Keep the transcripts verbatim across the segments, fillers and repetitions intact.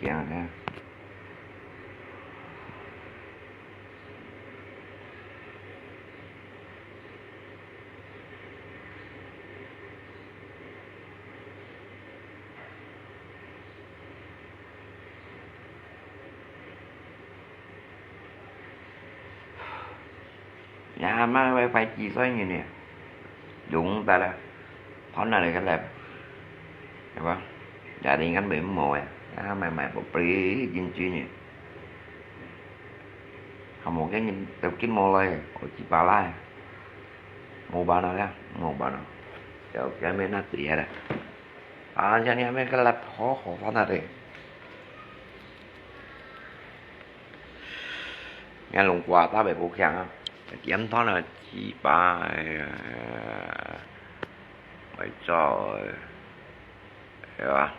驚啊！Ya, mana wifi幾歲人呢？用得了，跑哪裡去了？係吧？Jaringan memang mau ya, ya main-main beli cincin ni. Kamu kan tau kin mau lai, oh, cipalai. Mau bana ya, mau bana. Ya, kami nak dia dah. Ah, jadi kami kelap ho ho sana deh. Nghe lùng quá ta về bố kẹo á. Tiêm thon là chỉ ba, ờ, bảy triệu, ờ, ờ,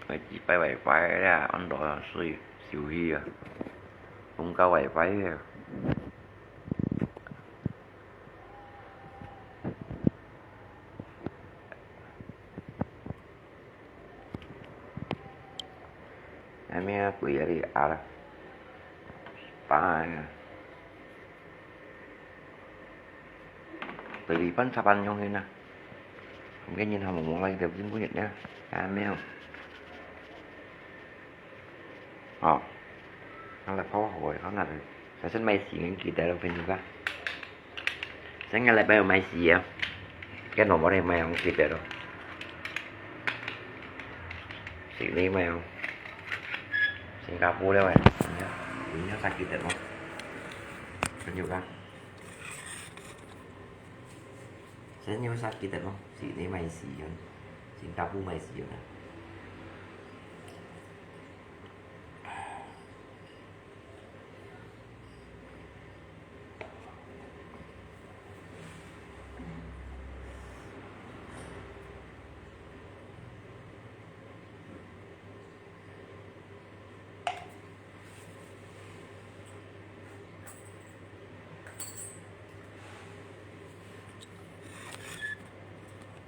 ờ, chỉ ba bảy bảy là ăn đó là suy, siêu hi à. Không có bảy bảy à. Ai mẹ quỷ đi à là. Ba. Bởi vì phân sắp ăn nhau thế nào. Không cái nhìn hàm một món này đều dính bút nhật nhá. Ai mẹ. Ồ. Nó là pháo hồi, nó là. Sẽ xin may xì những kỳ đại lộc pin juga. Sẽ nghe lại bao may xì á. Cái nổ vào đây may không kịp được đâu. Xì đi may không. Singapore đấy mày. Nhớ. Nhớ xa kịp được không? Pin juga. Sẽ nhớ xa kịp được không? Xì đi may xì. Singapore may xì.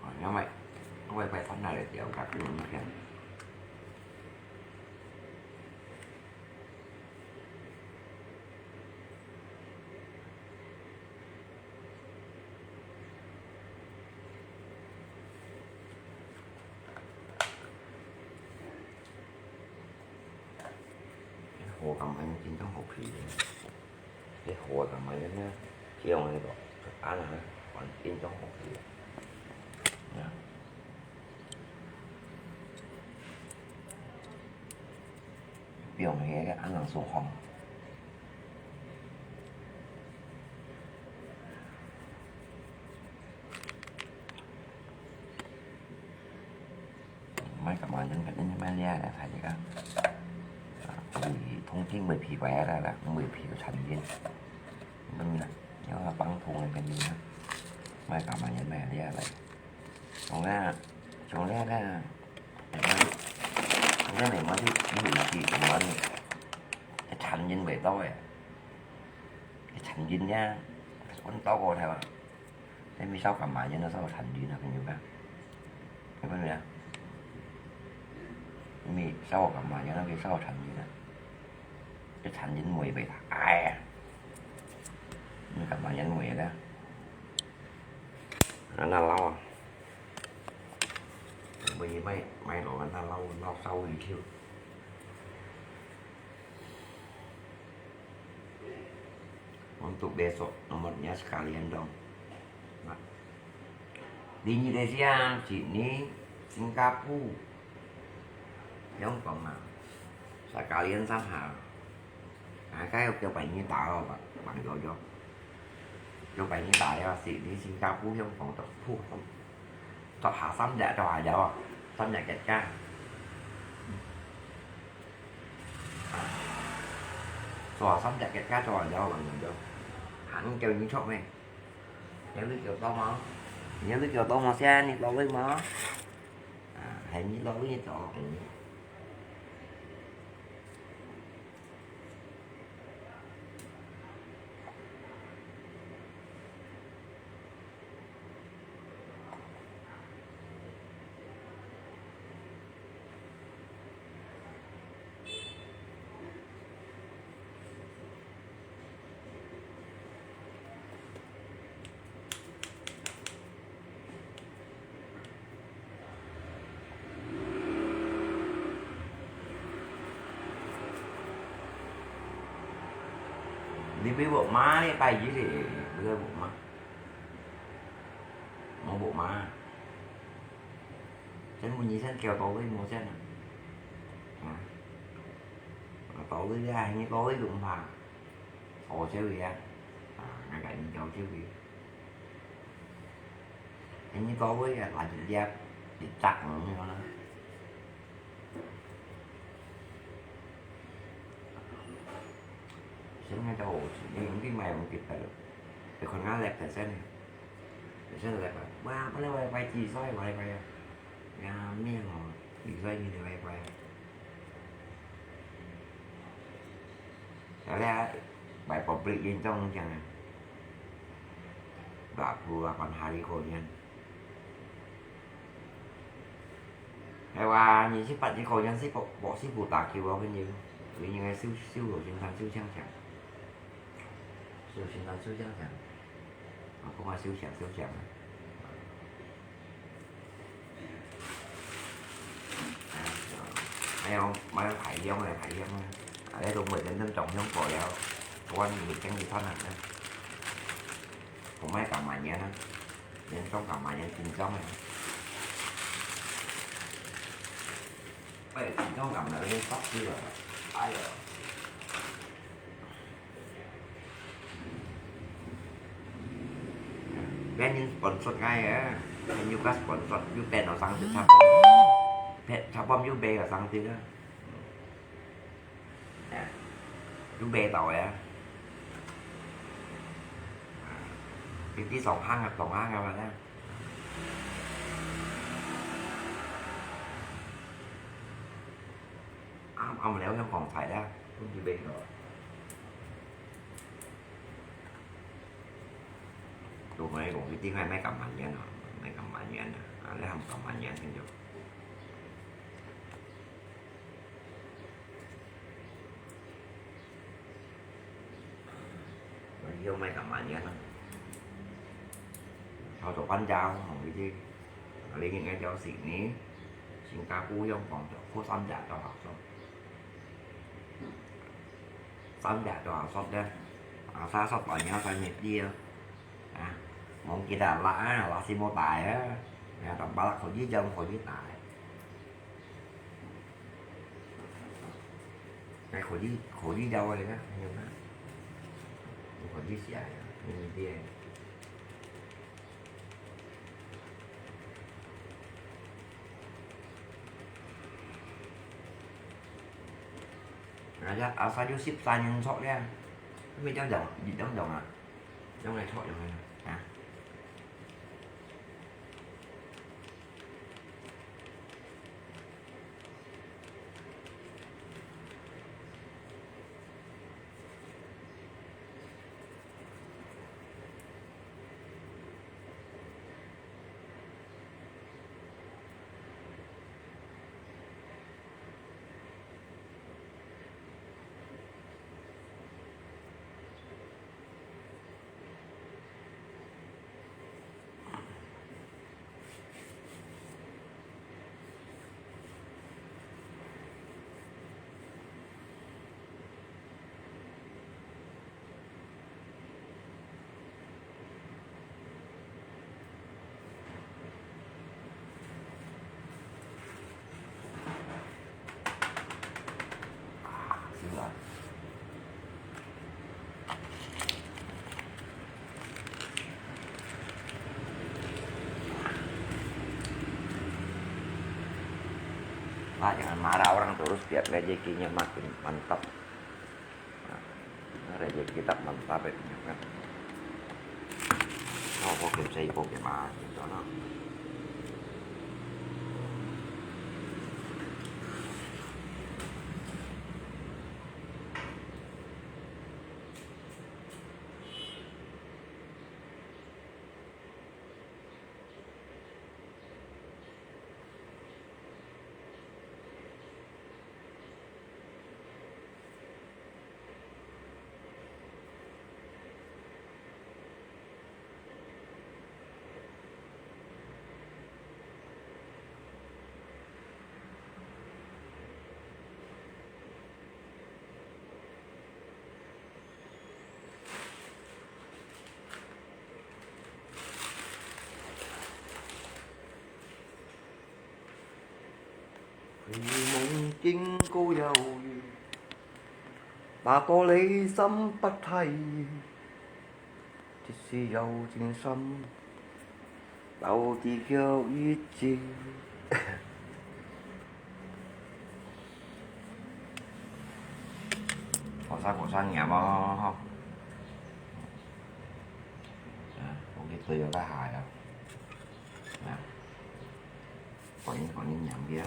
Ôi, nó mày, nó quay quay thoát này để kéo cả cái mình kìa. Cái hồ Cam Ranh chính trong hộp thủy đấy. Cái hồ Cam Ranh đấy nhá. Chiều này có ăn hả? Còn chính trong hộp thủy. Nhá. Ví dụ như cái ăn hàng số không. Mai Cam Ranh nhân cái đến mai lia là phải gì cả. Vì thông tin mười phí vé là là mười phí của thành viên. Mình là nhớ là băng thùng này cái gì đó. Mai Cam Ranh nhân mai lia là. Chúng ta, chúng ta là, chúng ta này mà đi, đi mình chỉ chúng ta đi. Cái thành viên về tôi à. Cái thành viên nha. Con tao có theo à. Thế mình sao Cam Ranh nhân nó sao thành viên à, cái gì cả. Cái vấn đề à. Mình sao Cam Ranh nhân nó cái sao thành viên à. Cái thành viên mười về ai à. Mình Cam Ranh nhân mười đó. Nó là lo. Bởi vì mày, mày nói là nó lo, lo sâu đi thiếu. Untuk besok, nomornya sekalian dong. Nah. Di Indonesia, sini, Singapura. Yang pernah. Sekalian sama. Nah, kayak kêu bảy月打咯，bạn, bạn gọi cho. Kêu bảy月打咯, sini Singapura yang pernah. Top top. Top hạ sắm dạy cho Hà Giàu à? Sắm dạy kẹt ca. Top hạ sắm dạy kẹt ca cho Hà Giàu bằng mình đâu. Hẳn kêu những shop này. Nhớ lưới kêu to mà. Nhớ lưới kêu to mà xe nít lo lưới mà. À, hãy nít lo lưới nít to. 佢無嘛，你拜一个，佢个無嘛。無無嘛。真無你真叫到位無真啊。啊。到位啊，你到位用怕。哦，這位啊。啊，那个你叫這位。你到位啊，拿一粒，一隻，嗯，你講啦。 Sing nga tau, ni yung di mai yung kita lo. Te kon nga lek te sen. Te sen lek ba. Wa, pala wifi di soi wifi ya. Nga mi mo, di soi ni wifi. Kaya, bai public yin tong jang. Ba, bu, apan hari ko yan. 係話二十八日可能係博，博士部打球啊，朋友。佢應該收，收羅先生收強強。收先生收強強。啊，講下收強，收強啊。哎呀，買排量啊，排量啊。啊，你都每天都中央過了，我每天去看啊。我買幹嘛呢？連中幹嘛呢？緊張啊！ 喂，你講咁樣，你發燒啊？哎呀！別人sponsor𠊎啊，別人有个sponsor，有變到上去，差不多，變，差不多有變到上去啊。 啊，有味道个啊。啊，你，你上行啊，上行啊，嘛啦。啊，啊，毋了，用講菜啦，都有味道。都可以講，一定係賣咁慢樣啊，賣咁慢樣啊，啊，你還咁慢樣，真就。 Yo may kamanya na. Sao to panjang, hong iti. Lingit ngay jauh sini. Singapore yung kong to, ko samja to hasot. Samja to hasot deh. Asa sot banyak sa miti ya. Ah, mong kita lah, lah si mo tai ya. Ya, tampak lah ko ji jauh, ko ji tai. 該可以，可以了个啦，還有啦。可以寫呀，嗯，對。哎呀，啊，三六十三年錯了，沒這樣講，你這樣講啊，這樣來錯，這樣來啊。 Lah, jangan marah orang terus, biar rezekinya makin mantap. Nah, rezeki tak mantap ya, kan. Oh, oke, saya oke, Mas. Gitu, nah. 經過猶豫，拿到了三百塊，只需要精神，到底有一句。好，煞好煞黏哦，吼。啊，我去對了較下啊。啊，趕緊，趕緊黏去啊。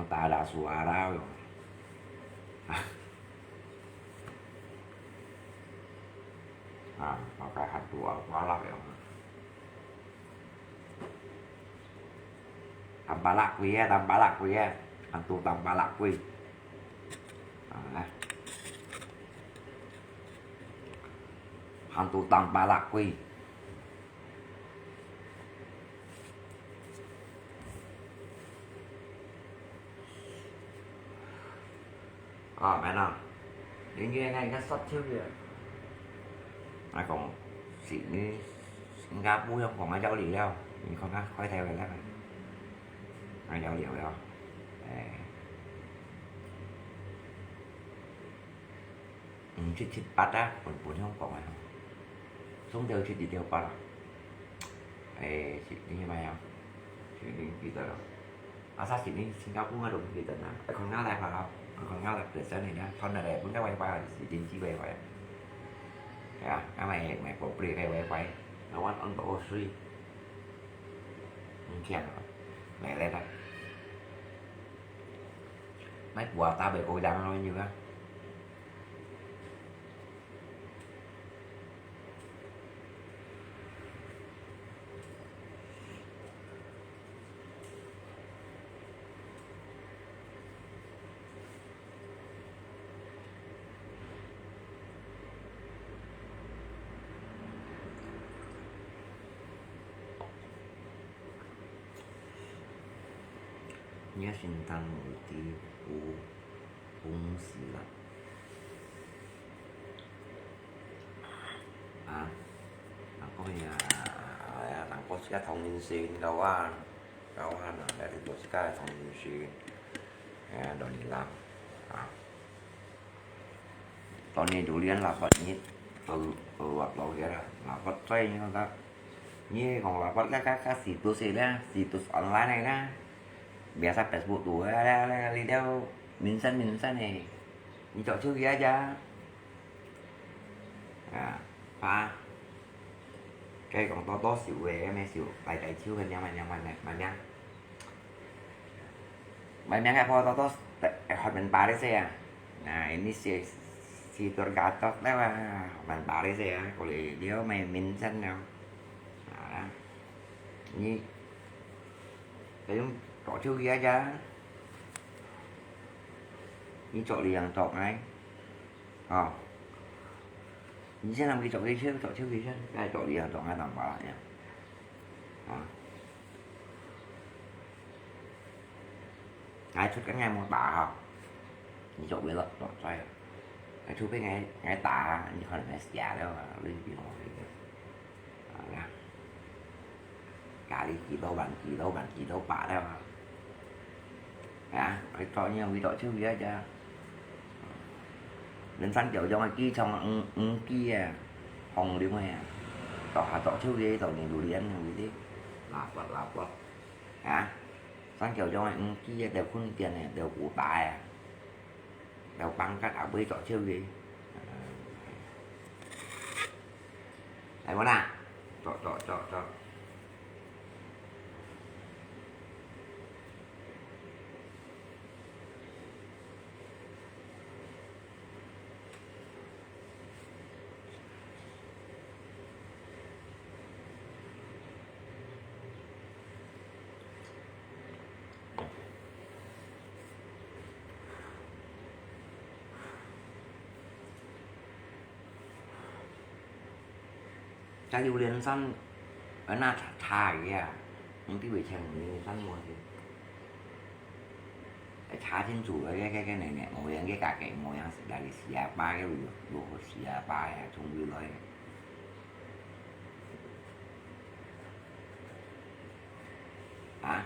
打打手啊啦，啊，啊，pakai hantu alat ya. Tampalak kuwi ya, tampalak kuwi ya. Hantu tampalak kuwi. Ah, hantu tampalak kuwi. Ò，明啦，你个那个煞手个。啊，講悉尼、新加坡香港个料理了，你看看，開頭个了，啊，料理了，哎，嗯，七七八啊，本本香港个，中條七一條八啊，哎，悉尼嘛呀，悉尼記得了。 啊，啥悉尼、新加坡𠊎都毋記得啦。愛看𠊎來吧，愛看𠊎來本身个啦，看來本个WiFi還係電子WiFi。係啊，𠊎買買寶貝个WiFi，I want on寶水。毋強啊，來來啦。買古啊，打白高檔咯，有啊。 你个心肝無地步，風死啦！啊，人講呀，哎呀，人講自家同年生，搞啊，搞啊，人家都自家同年生，哎呀，老年人，啊。 當年durian lapatnya，呃，呃，話到个啦，lapat在那个，你講lapat个个个situs个啦，situs online个啦，biasa Facebook tu啦啦啦，你都mention mention个，你做手機啊？啊，啊，該講多多少个，咩少，大大少个，兩萬兩萬个，萬兩。 May mga pototos, hot man pare siya. Nah, ini si, si Tur Gatot na, hot man pare siya. Kuli dia may minsan na. Nah, ini, kayong tokyo kia aja. Ini tok liang tok ay. Ò. Ni siya nang kicok kicil, kicok kicil kicil. Kaya kicok liang kicok nga tang pala niya. Ò. Ngai chut ka ngai mo ta ha. Ni kicok liang kicok kicil. Ngai chut pe ngai, ngai ta, ni khan ngai sia liao, lui pi mo liao. Ò, ya. Kali kilo, ban kilo, ban kilo pa liao. Ò, kicok ni kicok cheu ya ja. Nên sẵn kiểu trong cái ký trong ưng, ưng kia, hồng liu mày à. Tỏ hà tỏ cheu ya, tỏ ni lu lian ni đi. Lapot, lapot. Ò, sẵn kiểu trong cái ưng kia, đều khun tiền này, đều củ tái à. Đầu băng cắt áo bơi tỏ cheu ya. Ai muốn à? Tỏ, tỏ, tỏ, tỏ. Cái dụ liên sẵn ở na thả thả kìa. Những cái buổi chiều mình liên sẵn mua thì thả trên chủ cái cái cái này này, màu yang cái cả cái màu yang là cái xì ba cái đồ đồ xì ba à, chung với lại. Hả?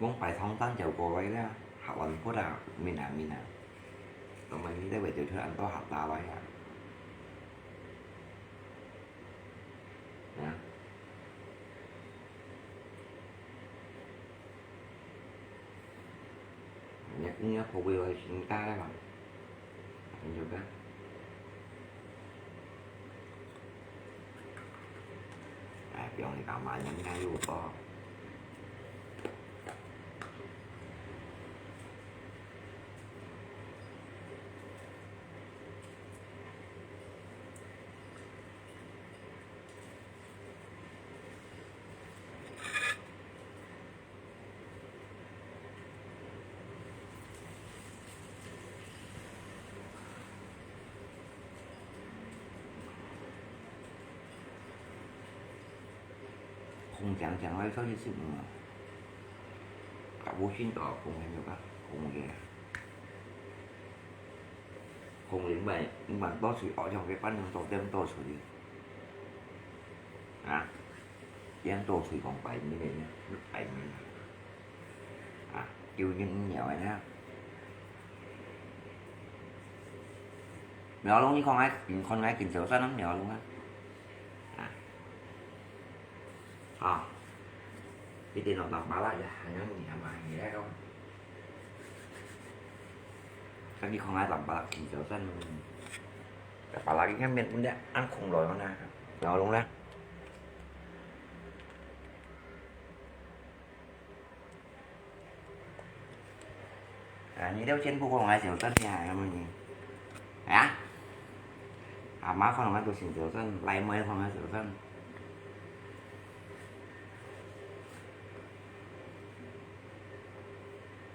Mong phải thông tin chào cô ấy đó, học完phút à, mình à, mình à. Tụi mình đi về tiểu thư ăn tô học ta vậy à. Hả? Nhớ, nhớ cô Will hay chúng ta đấy mà. Anh chụp đó. 用你干嘛？人家又不。空降降來出去食物啊，甲無信道，空降就甲空个。空零万，零万多出去，哦，像个半年多点多出去。啊，点多出去讲白面个，白面。啊，有人鸟个呢。苗龙，你看爱，你看爱金小山啊，苗龙啊。啊。 啊，一定要打巴拉呀，还能你还蛮厉害哦。跟你看俺打巴拉挺小镇，打巴拉一个面不的，俺空了呢，然后呢？ 啊，你兜全部看𠊎小鎮呀，係無呢？啊？阿媽看𠊎都成小鎮，來妹看𠊎小鎮。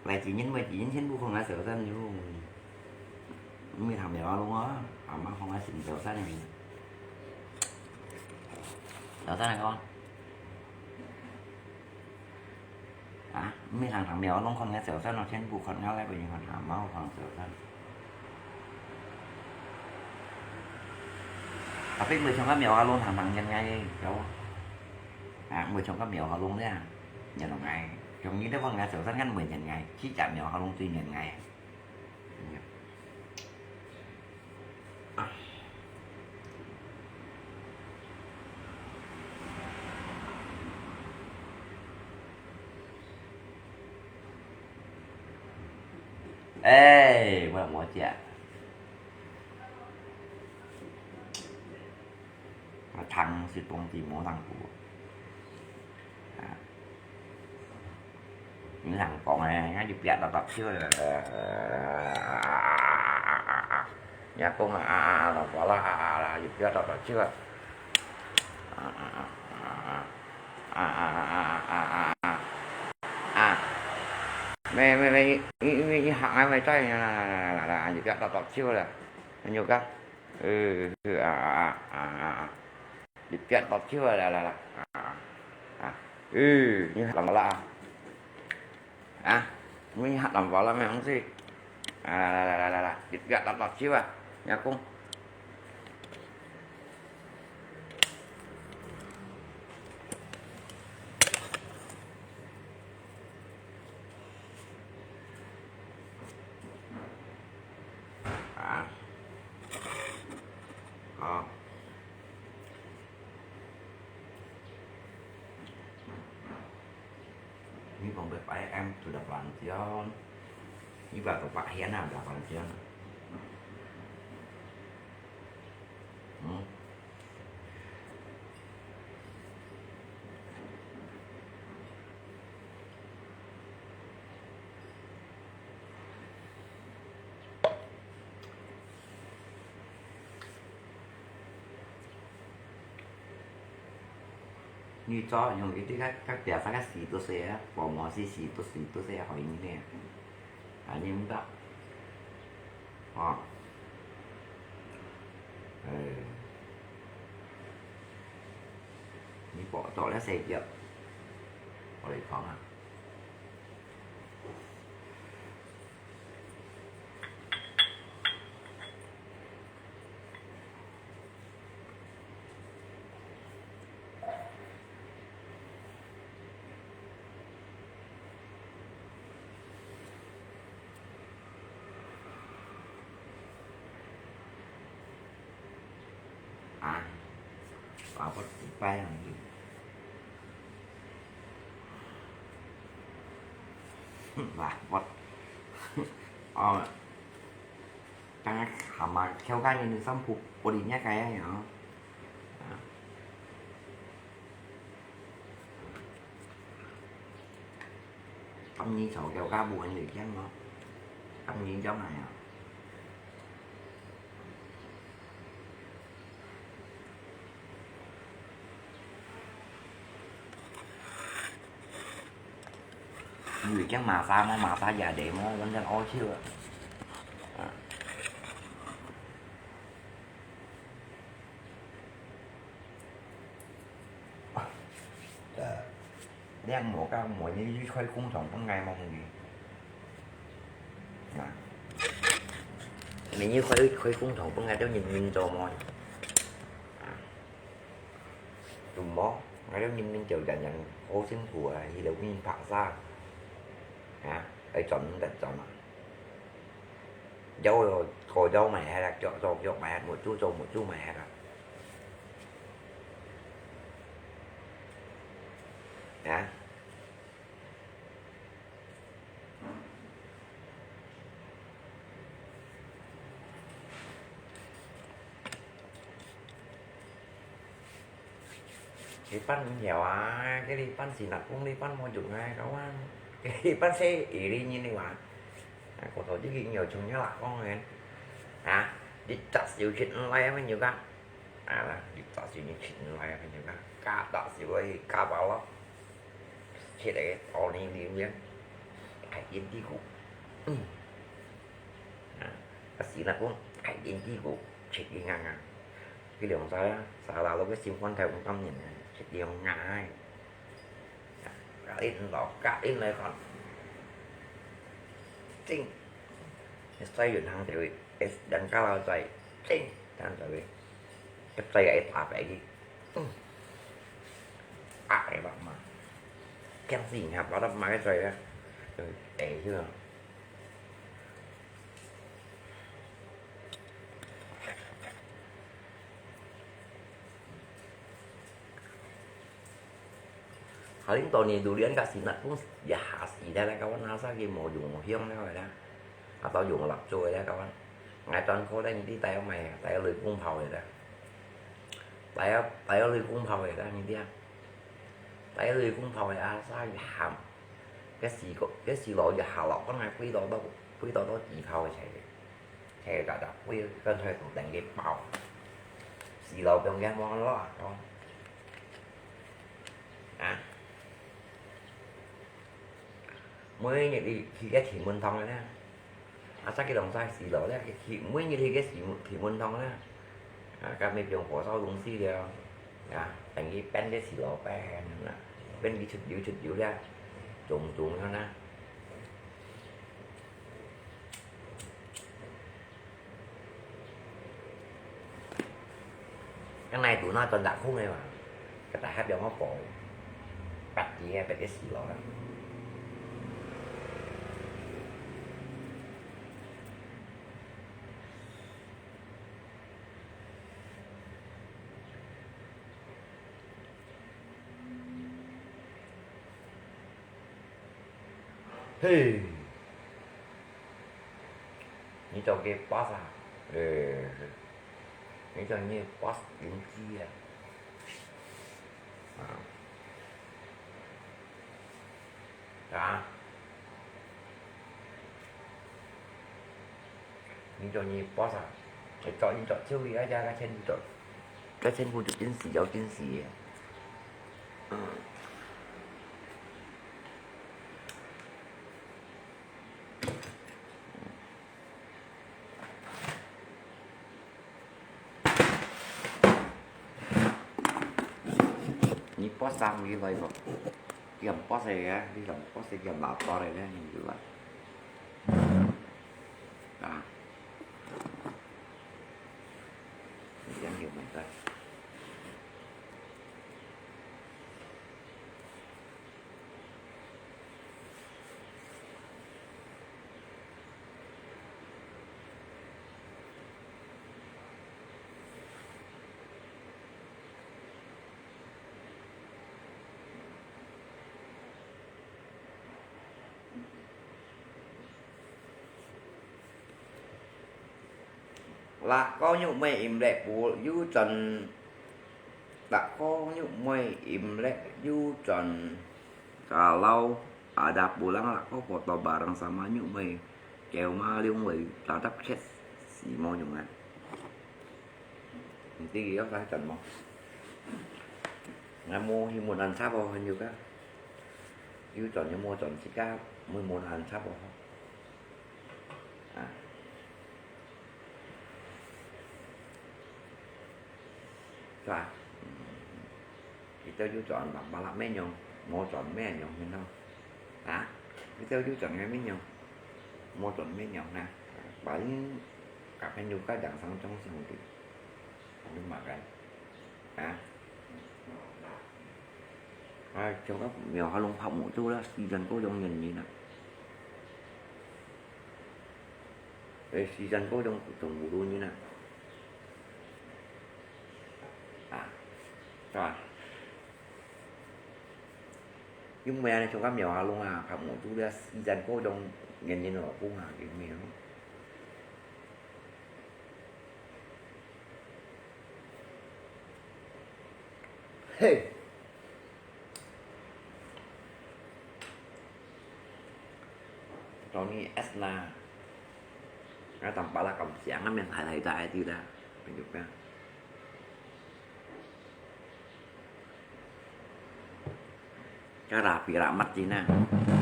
來幾年妹幾年全部看𠊎小鎮，你毋，毋會談苗阿龍啊，阿媽看𠊎成小鎮呢。小鎮來講。 啊，毋係行行廟，攏看个小鎮咯，全部看下來，不然看下，毋好看小鎮。Tapi毋會像个廟下攏行行人个，有。啊，毋會像个廟下攏這樣，人个。像你兜看个小鎮，敢毋會人个，只只廟下攏對人个。 哎，我，我講，啊，糖是放在無當多。啊。 你通講誒，𠊎就別搭搭笑誒。若講啊啊啊，老婆啦啊啊啦，就別搭搭笑誒。啊啊啊啊啊啊啊啊啊啊啊！咩咩咩，你你你你行啊，咩在啦啦啦啦啦，就別搭搭笑啦，你就講，呃呃啊啊啊啊啊。 你別落手啊，來來來，啊啊啊！呃，你喊我啦啊！啊，你喊我啦，咩東西？啊，來來來來來，你別落落手啊，若講。啊，好。 你講个白M sudah panjang，你把个白天啊，sudah panjang。嗯。 你做用一滴个，个表啥个洗都水啊，薄膜是洗都水都水好一点。啊，你毋得。哦。哎。你薄做了洗掉。我来讲啊。 啊，話不知擺樣去。話不，哦，剛剛蛤蟆跳開你的衫褲，我的那個呀，啊。你炒條加布很有香哦，當然香啊。你有香麻沙嗎？麻沙也得嗎？反正好吃啊。啊。 靚模个模，你去開工廠分𠊎望你。啊，你去開，開工廠分𠊎兜人民做麼？啊，做麼？𠊎兜人民就人人好辛苦啊，去到外面拍沙，啊，愛賺毋得賺啊。有個有賣忒啦，腳做腳賣忒，目珠做目珠賣忒啦。 啊？你搬毋曉啊，該你搬是哪公，你搬無用啊，kawan。你搬係一个人个話，啊，過頭這个有像遐啦講个，啊，你隻手出來啊，有个。 啊，你隻手你切來啊，你看，加隻手去加把咯，切个到你裡面，還印地骨。嗯。啊，啊，是啦，講還印地骨，切个硬硬。佢兩儕啊，沙拉落个心肝頭咁感人啊，切个硬硬个。 Kain lo, kain lo kon. Cing. Sai yun hang dewi, es dan kalau sai. Cing, dan dewi. Sai ai ta pai di. Hmm. Ai ba ma. Kiang sing ha, ba da ma sai ya. Eh, sure. 下年到年榴槤个時，那講一下時咧，該個那啥佢無用香了啦，啊，都用蠟燭个咧，該個。𠊎專科咧，你知帶有咩？帶有雷公炮个咧，帶有，帶有雷公炮个咧，你知啊？帶有雷公炮个啊，啥佢喊，該時個，該時落一下落，可能歸到到，歸到到地炮个齊个。 係，大家會跟隨都等佢爆。死老中間望落啊，哦。啊。每日你去个天文堂个呢，啊，再去龍山死老呢，去，每日去个死天文堂呢，啊，甲那邊火燒東西了，啊，等佢變个死老變啦，變佢出油出油了，種種樣啦。 該哪堵那轉打空个嘛，該大家不要莫講，別个別个死咯。 嘿，你做个boss啊？呃，你做你boss人知啊？啊？啊？你做你boss啊？你做，你做手里啊，加个錢你做。 該全部就真實，有真實个。嗯。你boss上你來無？佢boss个，你boss个拿刀个，你就來。啊。 你先给我们看。 Lah có nhục mê im lặng bố yú trần. Lah có nhục mê im lặng yú trần. Kalau Ada pulang lah ko foto bareng sama nyo mai kêu ma liung wei tatap chat si mo nyung ah. Nanti dia saya kan mo. Ngai mo himun an sabo han juga. Yu chọn nyo mo chọn sika mo himun an sabo. Ah. Sa. Kita yu chọn bang balak menyong, mo chọn menyong hino. Ha? Kita yu chọn ngai menyong, mo chọn menyong na. Paling kapan juga dang sang chong sing di. Lu makan. Ha? Ai, chong kap miao ha long phak mu tu la, si jan ko yong nyen ni na. Eh, si jan ko yong tong mu lu ni na. Ah. Sa. Yung maya na chong kap miao ha long ah, phak mu tu la, si jan ko yong nyen ni lo, kung ha, yung miao. Hey. Tony Esna. Nga tam pala kam siang, nga men thai thai thai ti la. Pen juk ka. Ka ra pi ra mat ti na.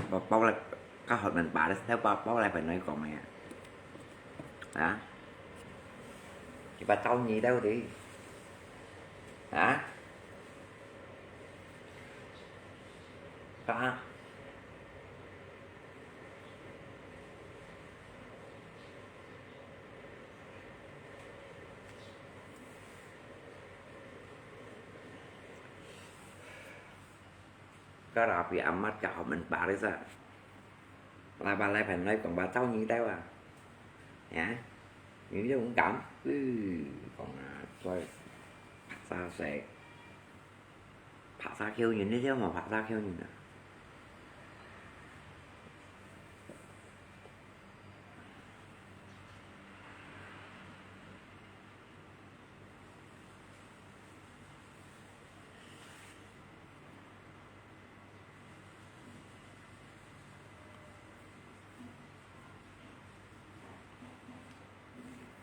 Pau pau la, ka hot men pa la, theo pau pau la phải nói còn mày à. Hả? Chị bà tao nhị đâu đi. Hả? Hả? Ka rapi amat ka hom en Paris à. Lai ba lai phải nói còn bà tao nhị đâu à. Hả? Nhị đâu cũng cảm. Ừ, còn à, thôi. Phạt xa sẽ. Phạt xa kêu nhìn đi chứ mà phạt xa kêu nhìn à.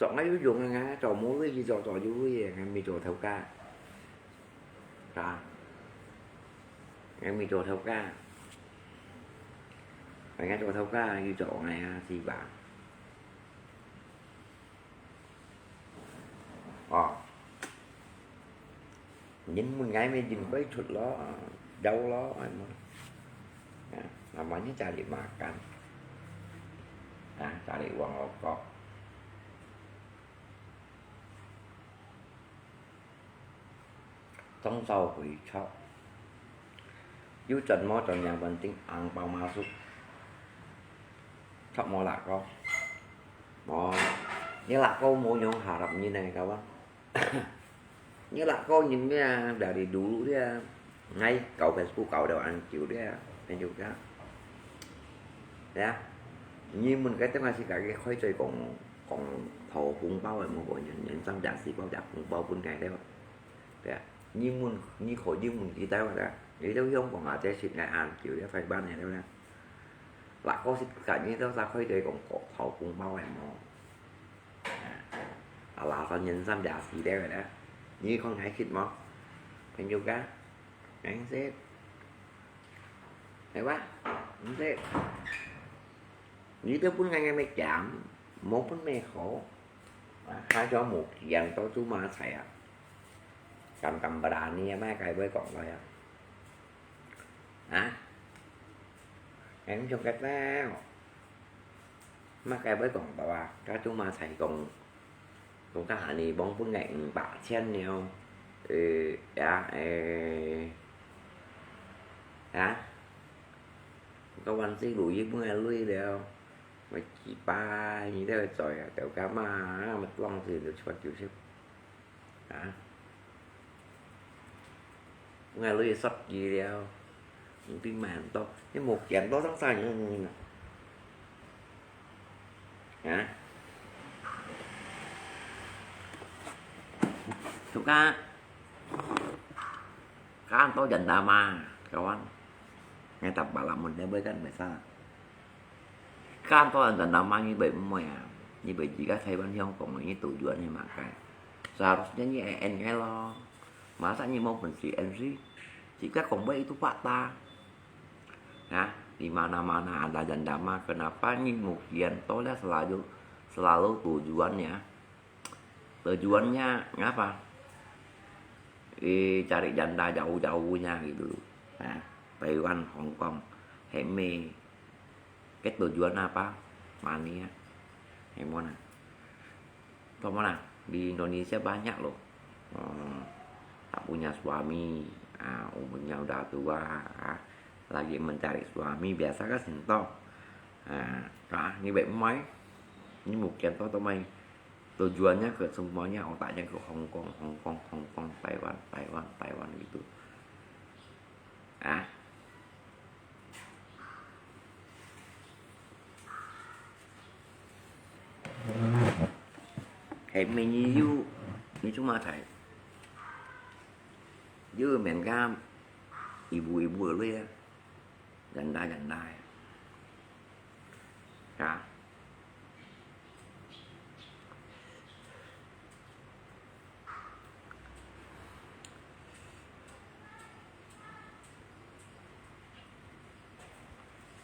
Chọn ngay ví dụ ngay ngay, chọn mua cái gì chọn, chọn dụ cái gì, ngay mi chọn thầu ca. Hả? Ngay mi chọn thầu ca. Ngay ngay chọn thầu ca, ví dụ ngay à, gì bà. Ờ. Nhìn một ngày mình nhìn quay chuột lo, đâu lo, ai mà. À, mà như chả đi mà cắn. À, chả đi uống lo có. Trong sau quỷ chó. Yu chọn mò chọn yang bản tính ang bao ma súc. Chọn mò lạ có. Mò. Như lạ có mô nhông hà rập như này các bạn. Như lạ có nhìn cái à, đã đi đủ thế à. Ngay cậu Facebook cậu đều ăn chịu thế à. Anh chịu thế à. Thế à. Như mình cái tiếng là chỉ cả cái khói trời còn còn thầu hùng bao rồi một bộ nhân nhân sang giả sĩ bao giả hùng bao vun ngày đấy. Nè, nyi mun, nyi khổ nyi mun kì tao nè. Nyi tao hiông quảng ngà tê sịt ngài an, kiểu tê phải ban này tao nè. Lạ có sịt cả nyi tao ra khỏi tê quảng có thảo cũng bao em mò. À, là sao nhân dân giả sĩ tê nè. Nyi không ngại sịt mò. Phải nhiều cá. Ngại sịt. Hay quá. Không sịt. Nyi tao pun ngại ngại mẹ chạm. Mô pun mẹ khổ. Hai cho một kiện tao chú mà thầy à. Kam kam berani ya, mai kai bơi kong lo ya. Hả? Em trong cái tao. Mai kai bơi kong tao à, cái chú mà thầy kong. Kong cái hả ni bóng bưng ngại bả chen nhiều. Ừ, ya, ê. Hả? Có quan sĩ lũ yếp bưng ngại lui đều. Mà chỉ ba như thế rồi, tiểu cá mà, mà long thì được chụp chụp chụp. Hả? Ngay lui sắp gì đeo. Tin mà to. Cái một kiện đó sẵn sàng như thế này. Hả? Chú cá. Cá ăn to dần đà mà. Các bạn. Ngai tampaklah問題會kan bisa. Kan to dan nama ni bai mui ah. Ni bai jika Taiwan Hong Kong ni tujuan ni makai. Seharusnya ni en ngai lo. Masa ni mau benci en sih? Jika kong bai itu fakta. Nah, di mana-mana ada dan nama. Kenapa ni mukian to lah selalu selalu tujuannya Tujuannya ngapa? Eh, cari janda jauh-jauhnya gitu. Nah, Taiwan, Hong Kong, heme. Cái tujuan apa? Mania. Hemona. Tomona, di Indonesia banyak loh. Hmm, tak punya suami, ah, umurnya udah tua, ah, lagi mencari suami, biasa kan sento. Ah, ah, ni baik mai. Ni mungkin to to mai. Tujuannya ke semuanya otaknya ke Hong Kong, Hong Kong, Hong Kong, Taiwan, Taiwan, Taiwan gitu. Ah. Hei, meni yu, ni cuma thai. Yu men ka, ibu-ibu lui ya. Janda, janda ya. Ya.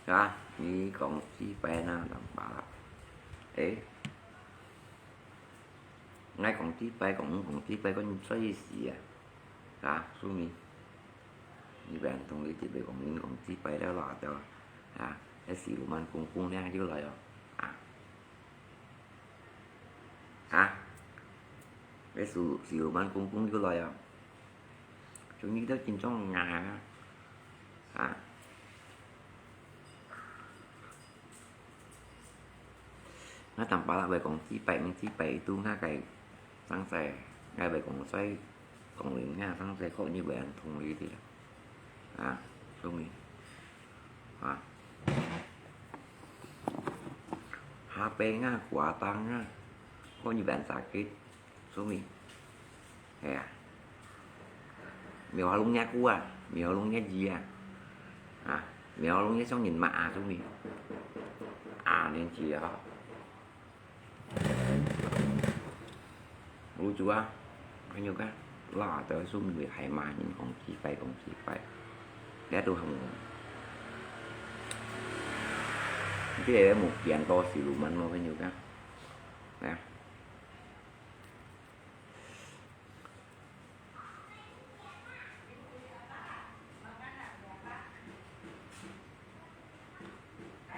Ka, ni kong chi pai na tang pa la. Eh. Ngai kong chi pai, kong, kong chi pai, kong soi si ya. Ka, su mi. Ni bai an thong li chi pai kong, ni kong chi pai liao la tao. Ha, eh, siluman kung kung liang yu lai yo. Ah. Ha? Cái sự sự mà cũng cũng như là à, chúng như đó chính trong nhà ha. Ha? Nó tầm bá là về còn chi bảy mươi chi bảy tu ngã cái sáng sớm ngay về còn xoay còn lính ngã sáng sớm khó như vậy anh thông lý thì là ha, không đi ha. Ha pe nga kua tang nga. Ko nyi ban sakit. Sumi. He a. Miu ha lung nya ku a. Miu ha lung nya ji a. Ha. Miu ha lung nya song nyin ma a sumi. A niên chi a. Lu chua. Kha nyu ka, la tơ sum lui hai ma nyin kong chi pai, kong chi pai. Lé tu hong. Chi lé mu kian to si lu man mo kha nyu ka. Nè.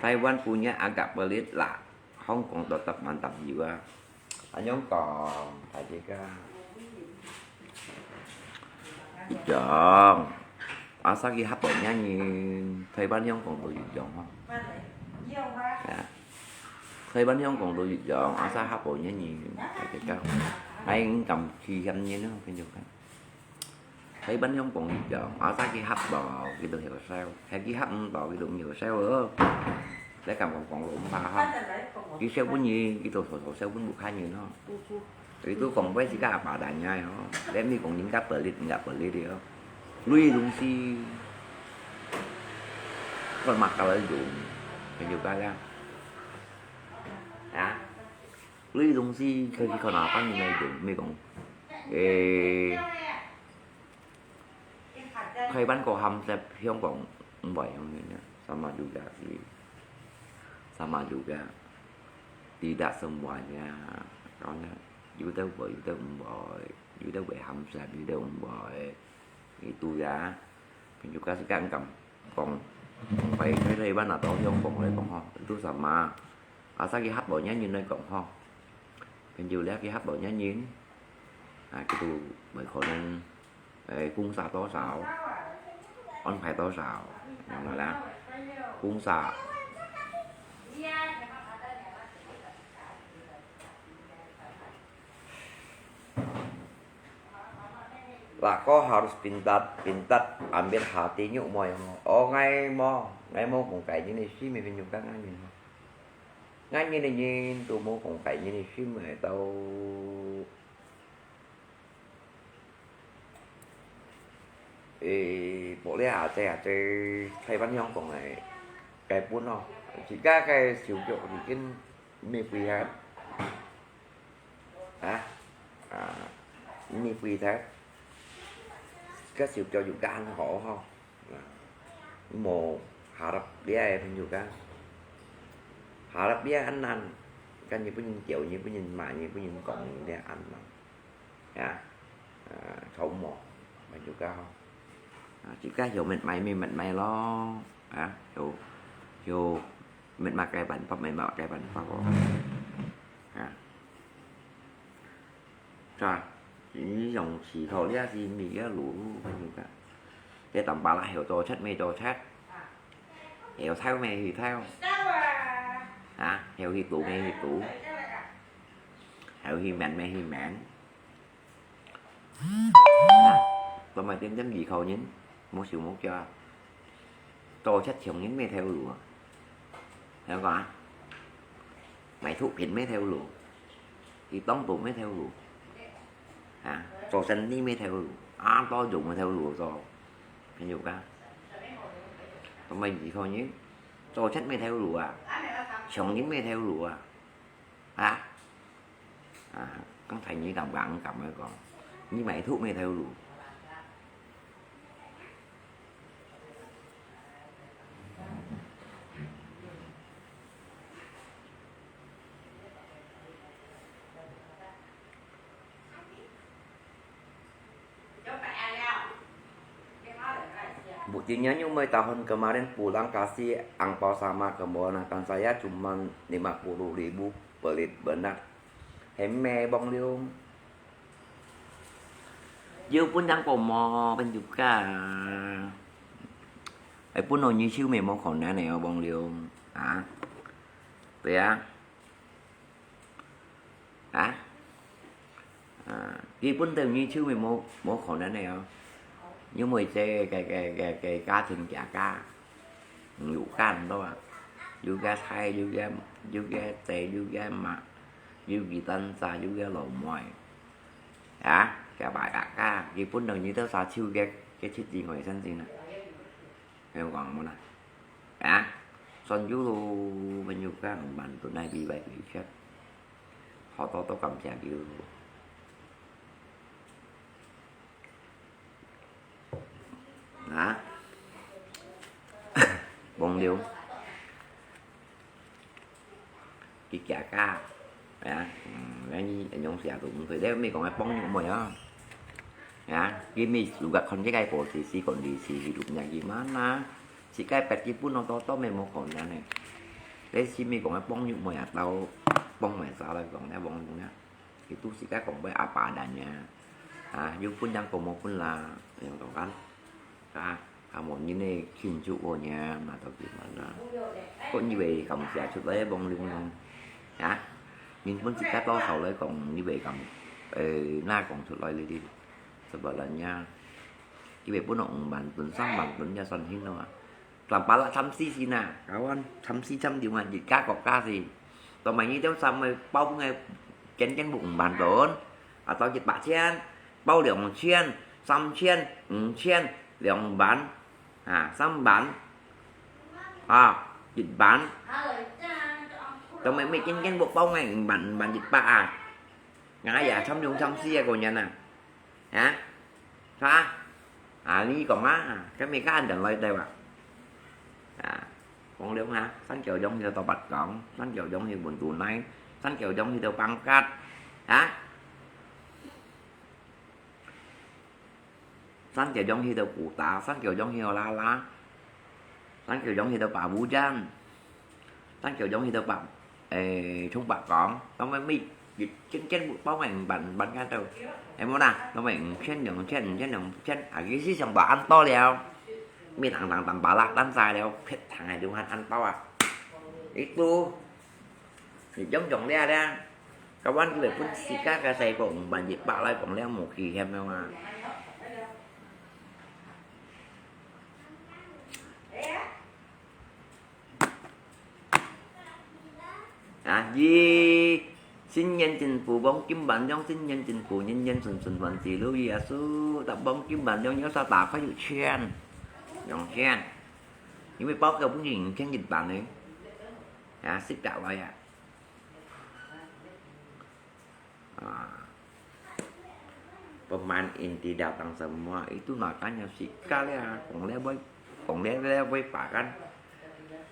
Taiwan punya agak pelit lah. Hong Kong tetap mantap jiwa. Annyeong kong, thai chi ka. Jong. Asa ki hap nya nyin. Taiwan Hong Kong to jong ho. Ya. Taiwan Hong Kong to jong. Asa hap nya nyin. Thai chi ka. Ai ngam chi hiam nyin ho, kan jong kan. Thấy bánh Hong Kong jong, ở xa ki hấp bò, ki tu hiểu sao. Hay ki hấp bò, ki tu hiểu sao ơ. Để cầm Hong Kong lộn pha ha. Ki sao bún nhi, ki tu sổ sổ sao bún bụt khai nhi nó. Ki tu Kong với si ka bà đàn nhai ho. Để mi Kong nhìn cắp bờ lít, ngập bờ lít đi ho. Lui đúng si. Con mặt tao lấy dùng. Cái nhiều cái ra. Hả? Lui đúng si, cái gì còn nào tăng như này dùng, mi Kong. Ê. Khai bánh có hâm dẹp hiông Kong, không phải không nhỉ? Sama juga sih. Sama juga. Tidak semuanya. Karena you tau bai, you tau bai, you tau bai hâm dẹp, you tau bai. Itu ya. Pen juga si kan kam. Kong. Kong bai khai khai bánh là tao hiông Kong lai Kong ho. Itu sama. Asa ki hấp bò nhá nhìn lai Kong ho. Pen juga ki hấp bò nhá nhìn. À, ki tu mới có nên. Ê, cũng xả to xảo. Ăn phải to xảo. Nó là cũng xả. Lah ko harus pintar, pintar ambil hati nyu mo yang mo. Oh, ngai mo, ngai mo kong kai ni ni si mi pin juga ngai ni mo. Ngai ni ni nyin tu mo kong kai ni ni si mi tau. 誒，玻璃啊，這啊，這台灣香港个，該本哦，自家个手腳已經乜會曉，啊，啊，乜會曉，个手腳又恁好吼，啊，無下落這个朋友講，下落這恁難，跟日本人叫，日本人罵，日本人講，這恁難。 啊，啊，草木，乜就較好。啊，自家曉乜買乜乜買咯，啊，曉，曉乜麼个辦法乜麼个辦法哦。啊，是吧？你用思考這係乜个路，乜就較。這當巴拉曉做賊乜做賊，曉偷乜去偷，啊，曉去賭乜去賭，曉去愐乜去愐。 啊，做麼个點點依靠人，無手無腳啊？做賊搶人乜頭路啊？曉講啊？賣毒品乜頭路？去當兵乜頭路？啊，做生理乜頭路？啊，做用乜頭路做？朋友講，做麼个依靠人？做賊乜頭路啊？搶人乜頭路啊？ 啊？啊，剛才你敢講，敢講，你賣毒乜頭路？Buktinya, nyo mooi tahun kemarin pulang kasih angpao sama kemonakan saya cuman lima puluh ribu, pelit benar. Heme Bông Liu. Yuk pun yang ko mo, pun juga. Ai, pun no nyi siu me mo khon na ne, Bông Liu. Hả? Vậy á? Hả? À, 基本上你手尾無，無可能个哦。因為這个，个，个，个家庭價格，有間多啊，有个菜，有个，有个地，有个物，有个單車，有个老妹。啊，个買價格，基本上你都三手个，个七折外先先啊。 香港無啦？啊，算有咯，朋友講萬分愛比拜比ချက်，好多都感謝你咯。啊，Bông Liu。 佢價格，啊，嗯，恁樣，恁樣寫都毋對，你毋係講愛幫你妹啊？啊，佢毋係自家看這个報紙，是講你是錄影佢嘛啦，自家別日本佬多多咩無可能呢。你係毋係講愛幫你妹啊，到幫妹啥來講，你幫你啊？ Itu sika kong bai apa adanya. Ah, yuk pun yang komo pun lah, yang tokan. Ah, kamu ni ne kincu o nya, mata gimana? Kok ni wei kamu sia cut lai bong ling nung. Ya, ni pun sika to sau lai kong ni wei kamu, eh, na kong cut lai li di. Sebenarnya, ni wei pun ong ban pun sang ban pun ya son hin no. Lam pala samsi sina, kawan, samsi sam di ngan jika kok kasi. Tong mai ni teo sam mai pau ngai ken ken bu ung ban ton. Atau jit bak chian, pau liang chian, sam chian, ung chian, liang ban. Ha, sam ban. Ha, jit ban. Tong mai mai ken ken bu pau ngai ung ban, ung ban jit bak a. Ngai ya sam liang samsi a ko nyan a. Hả? Hả? À, lý còn á, cái mi cá anh đừng lại đây mà. À, con liu hả? Sắn kiểu giống như tao bạch cổng, sắn kiểu giống như buồn tù này, sắn kiểu giống như tao băng cát. Hả? Sắn kiểu giống như tao cụ tá, sắn kiểu giống như tao la la, sắn kiểu giống như tao bà Vũ Trang. Sắn kiểu giống như tao bảo, ê, Trung Bảo có, tao mới mịt, chen chen bụi bóng ảnh bản bản ngã tao. Em muốn à, tao mới chen nhường chen chen nhường chen, à, cái gì chẳng bảo ăn to liao. Mi thằng thằng thằng bảo là ăn sai liao, phết thằng này đúng ăn ăn to à. Itu, thì giống giống lia lia. Các bạn cứ để phun xì cá cái xe của bạn dịch bạo lại còn leo một kỳ hem đâu mà. À, gì? 新年進步，黃金萬兩，新年進步，年年順順，萬事如意啊！祝大家黃金萬兩，有啥大快有錢，兩千。因為包个本人五千一萬呢，啊，十隻來啊。啊，pemain inti datang semua, itu makanya sika咧，講咧會，講咧咧會把kan。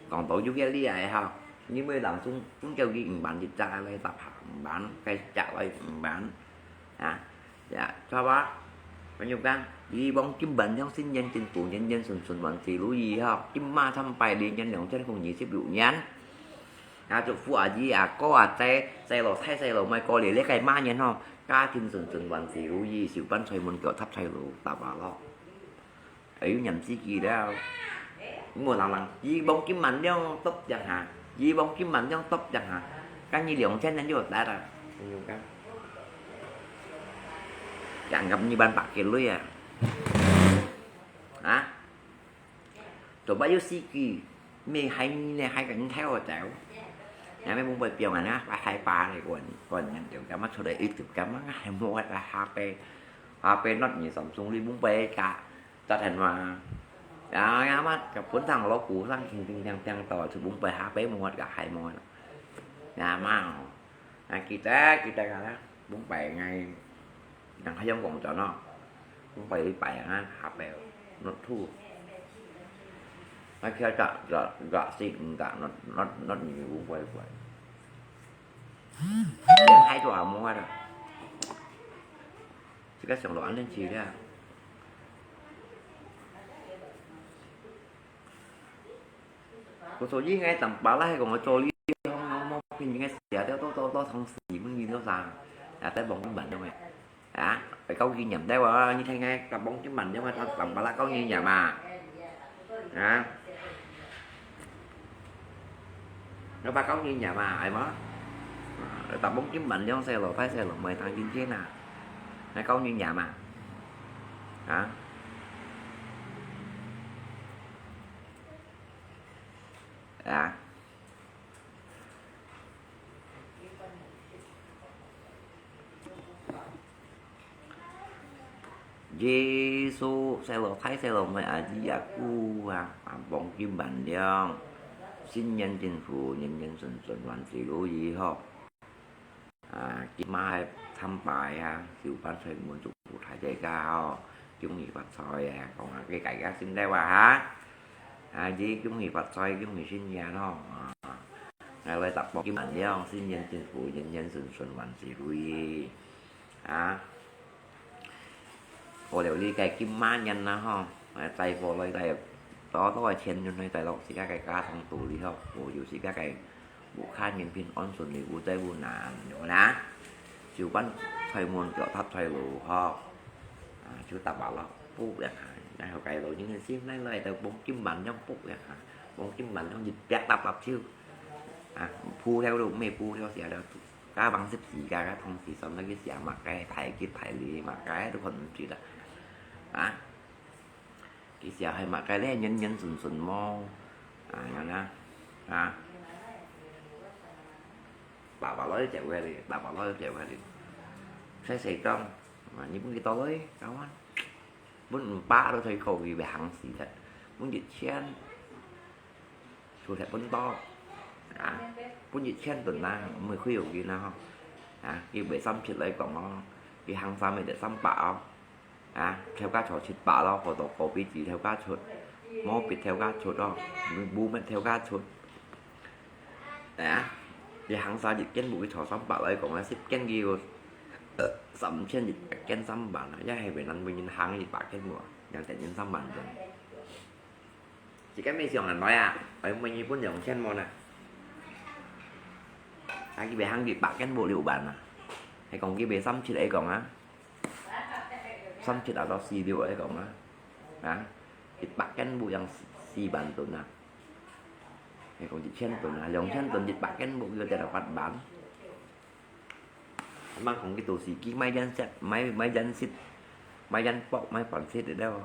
講到有个厲害哈，因為人總，總叫佢五萬一隻，來搭下五萬，該隻來五萬，啊，呀，知道吧？朋友講，希望金萬兩，新年進步，年年順順，萬事如意哈，金馬參拜，來年兩千零二十六年。 啊，祝福阿姨、阿哥、阿姐、細佬、大細佬、妹哥、倈倈个馬年吼，家庭順順，萬事如意，手辦財門，腳踏財路，大把咯。哎喲，念自己了。莫人人，希望金萬兩，剁一下，希望金萬兩，剁一下，今年兩千年就有得了。你有看？Anggap你萬把个鐳啊！啊？ Coba有四句，咩害你呢，害个你太好走。Yang me bung pai piang ana, pai hai pa ni kuan, kuan yang tiang kama sudah itu kama ngai mo la hape, hape not ni Samsung li bung pai ka, ta than ma. Ya, ya ma, ka pun thang lo ku thang ting ting tiang tiang to, su bung pai hape mo ka hai mo. Ya ma. Nah, kita, kita kala, bung pai ngai, nang hayang kong chon no, bung pai li pai ngan, hape, not thu. Ngai kia chak, chak, chak sik, chak not, not, not ni bung pai pai. Yang hai chua mo ada. Sika siang lo an len chi dia. Ko so yi ngai tam pa lai kong ko so li hong hong mo pin ngai sia teo to to to thong si mung yin to sa. Ya tai bong kim ban dong eh. Ya, pai kau ki nyiam tai wa, ni thai ngai ka bong kim ban dong tam pa lai kau ni nyiam ma. Ya. Ngai pa kau ni nyiam ma, ai mo. Ta bong kim ban dong sai lo, pai sai lo, mai tang yin thien na. Ngai kau ni nyiam ma. Ya. Ya. Yêsu, sai lo thai, sai lo mai, a yi a ku a, a bong kim ban liang. Xin niên jin fu, niên niên sun sun, vạn sự如意 ho. 啊，今嘛係參拜啊，手辦財門，祝福大家哦，恭喜發財啊！講下給大家心內話哈，啊，這恭喜發財，恭喜新年哦！啊，來來，十包金滿了，新年進步，年年順順，萬事如意啊！ 過了這個金馬年啦吼，啊，載貨來載，多多个錢運來載落自家个家庭肚裡吼，保佑自家个屋下人平安順利，無災無難，有無啦？手辦財門，腳踏財路吼，啊，就打把落，卜一下，然後該老人个心來來，就黃金萬兩卜一下，黃金萬兩一百粒粒就，啊，卜了都，毋係卜了，寫了，加放十字架个同時，上面去寫麼个，大吉大利麼个，都看毋出啦。 啊，佢寫係麼个咧？年年順順無？啊，恁樣啦，啊，爸爸來就借个哩，爸爸來就借个哩。細細張，啊，你分佢倒來，交換。分五百都可以夠佢行事个，分一千， 出忒分多，啊，分一千噸啦，毋會虧有佢啦吼。啊，佢賣三七來講哦，佢行三个就三百哦。啊，頭家出七百咯，好多高比子頭家出，毛筆頭家出哦，布乜頭家出。啊，佢行三一件布，佢出三百來講啊，十件佢有，呃，三千一百件三萬啊，也係為難為人行一百件布啊，兩千人三萬件。 自家乜想恁耐啊，愛問日本兩千無呢？啊，佢賣行一百件布六萬啊，係講佢賣三七來講啊，三七啊到四六來講啊，啊，一百件布樣四萬噸啊，係講一千噸啊，兩千噸一百件布要得到八萬。 Mang kong kito si Ki mai yan set, mai, mai yan sit, mai yan pok, mai pan sit đó.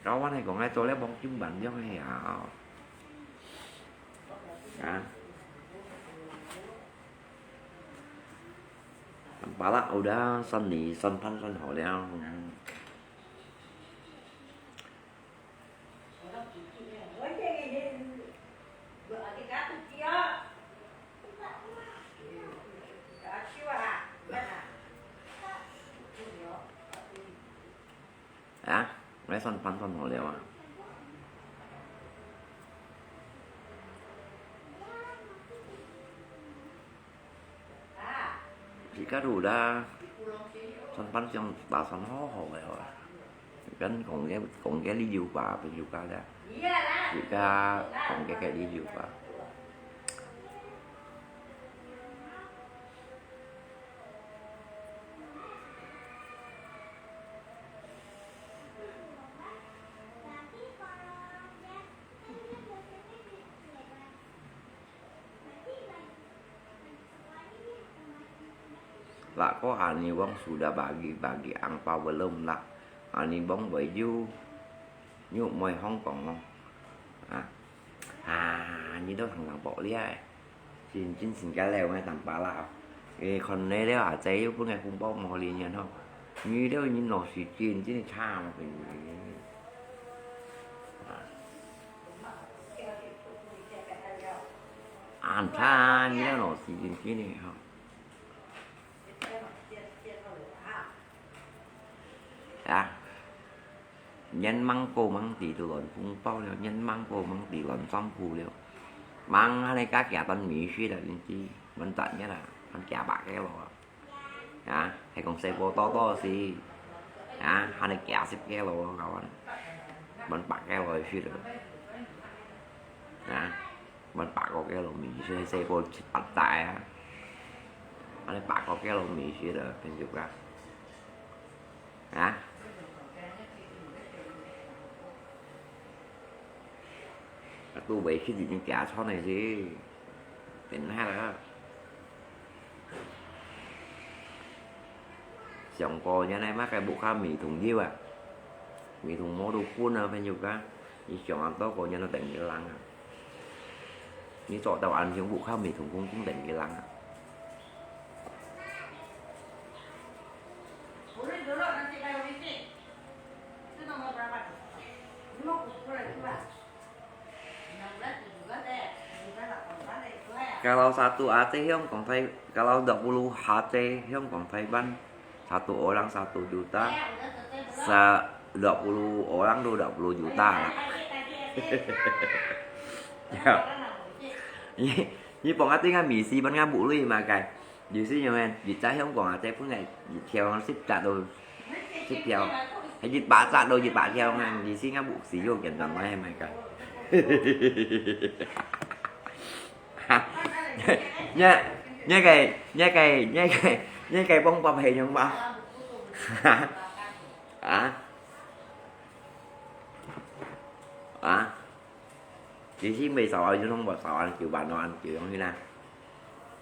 Kawan này kong ai cho lẽ bóng kim bắn giống hay à. 啊。Tampalak udah算你算盘算好了。啊，來算盤算好了啊。自家都啦，算盤算打算好好个啊。跟講个講个理由吧，朋友家啦，自家講个个理由吧。 Lah ko ani bông sudah bagi-bagi angpau belum lah? Ani bông baju nyu moi Hong Kong lo. Ha. Ha, nyi to thang thang pok lia. Chin chin sing ka leo ngai tam pa la. Ê, khon ne leo a zai yu pun ngai phung pok mo li nyan ho. Nyi leo nyi no si chin chin cha ma pin. An cha nyi leo no si chin chin ni ho. Ya. Nyan mang ko mang ti tu lon phung pok liao, nyan mang ko mang ti lon song phu liao. Mang ha ne ka kia tan mi shi da lin chi, man zat nyan a, han kia ba ke lo. Ya, hai kong sai po to to si. Ya, ha ne kia sip ke lo kawan. Man ba ke lo shi lo. Ya. มันปากก็แก้วเรามีใช่ไหมเซ่โปรดปากตายอ่ะอันนี้ปากก็แก้วเรามีใช่เหรอเป็นอยู่ปะฮะประตูไปคิดอยู่ในแก่ช่องไหนสิเป็นหน้าแล้ว 想過原來麼个屋下美瞳有啊，美瞳無都搬啊，朋友家，你想啊，到過原來等佢冷啊，你做到安全屋下美瞳公公等佢冷啊。Kalau satu Aceh Hong Kong Thai, kalau dua puluh Aceh Hong Kong Thailand, satu orang satu juta, sa dua puluh orang tu dua puluh juta lah. Ya. Ni, ni pong ati ngan misi ban ngan bu lui ma kai. 有時用个，一隻香港啊，這本來一條十隻到十條，係一百隻到一百條啊，有時𠊎屋時又簡單來買个。你，你个，你个，你个，你个方法係用嗎？啊？啊？ 你先買十萬，你攏無十萬，九萬萬，九萬去啦。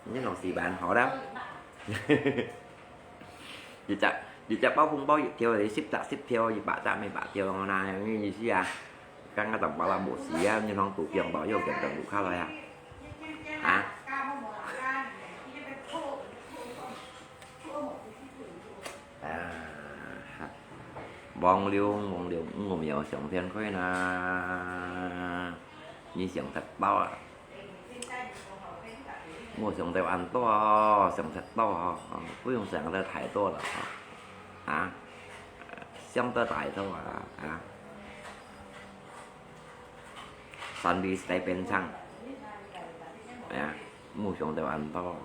你攏四萬好了。一隻，一隻包紅包一條，十隻十條，一百隻一百條，那，你意思啊？剛剛等包啦，無事啊，你攏都不用包，又等等路卡了呀。啊？ 啊，黃龍，黃龍，我沒有想天開啦，你想得到啊？我想得恁多哦，想得到哦，哦，不用想得太多了哦，啊，想得太多啊，啊。Sandi stay bên sang, ya, 我想得恁多，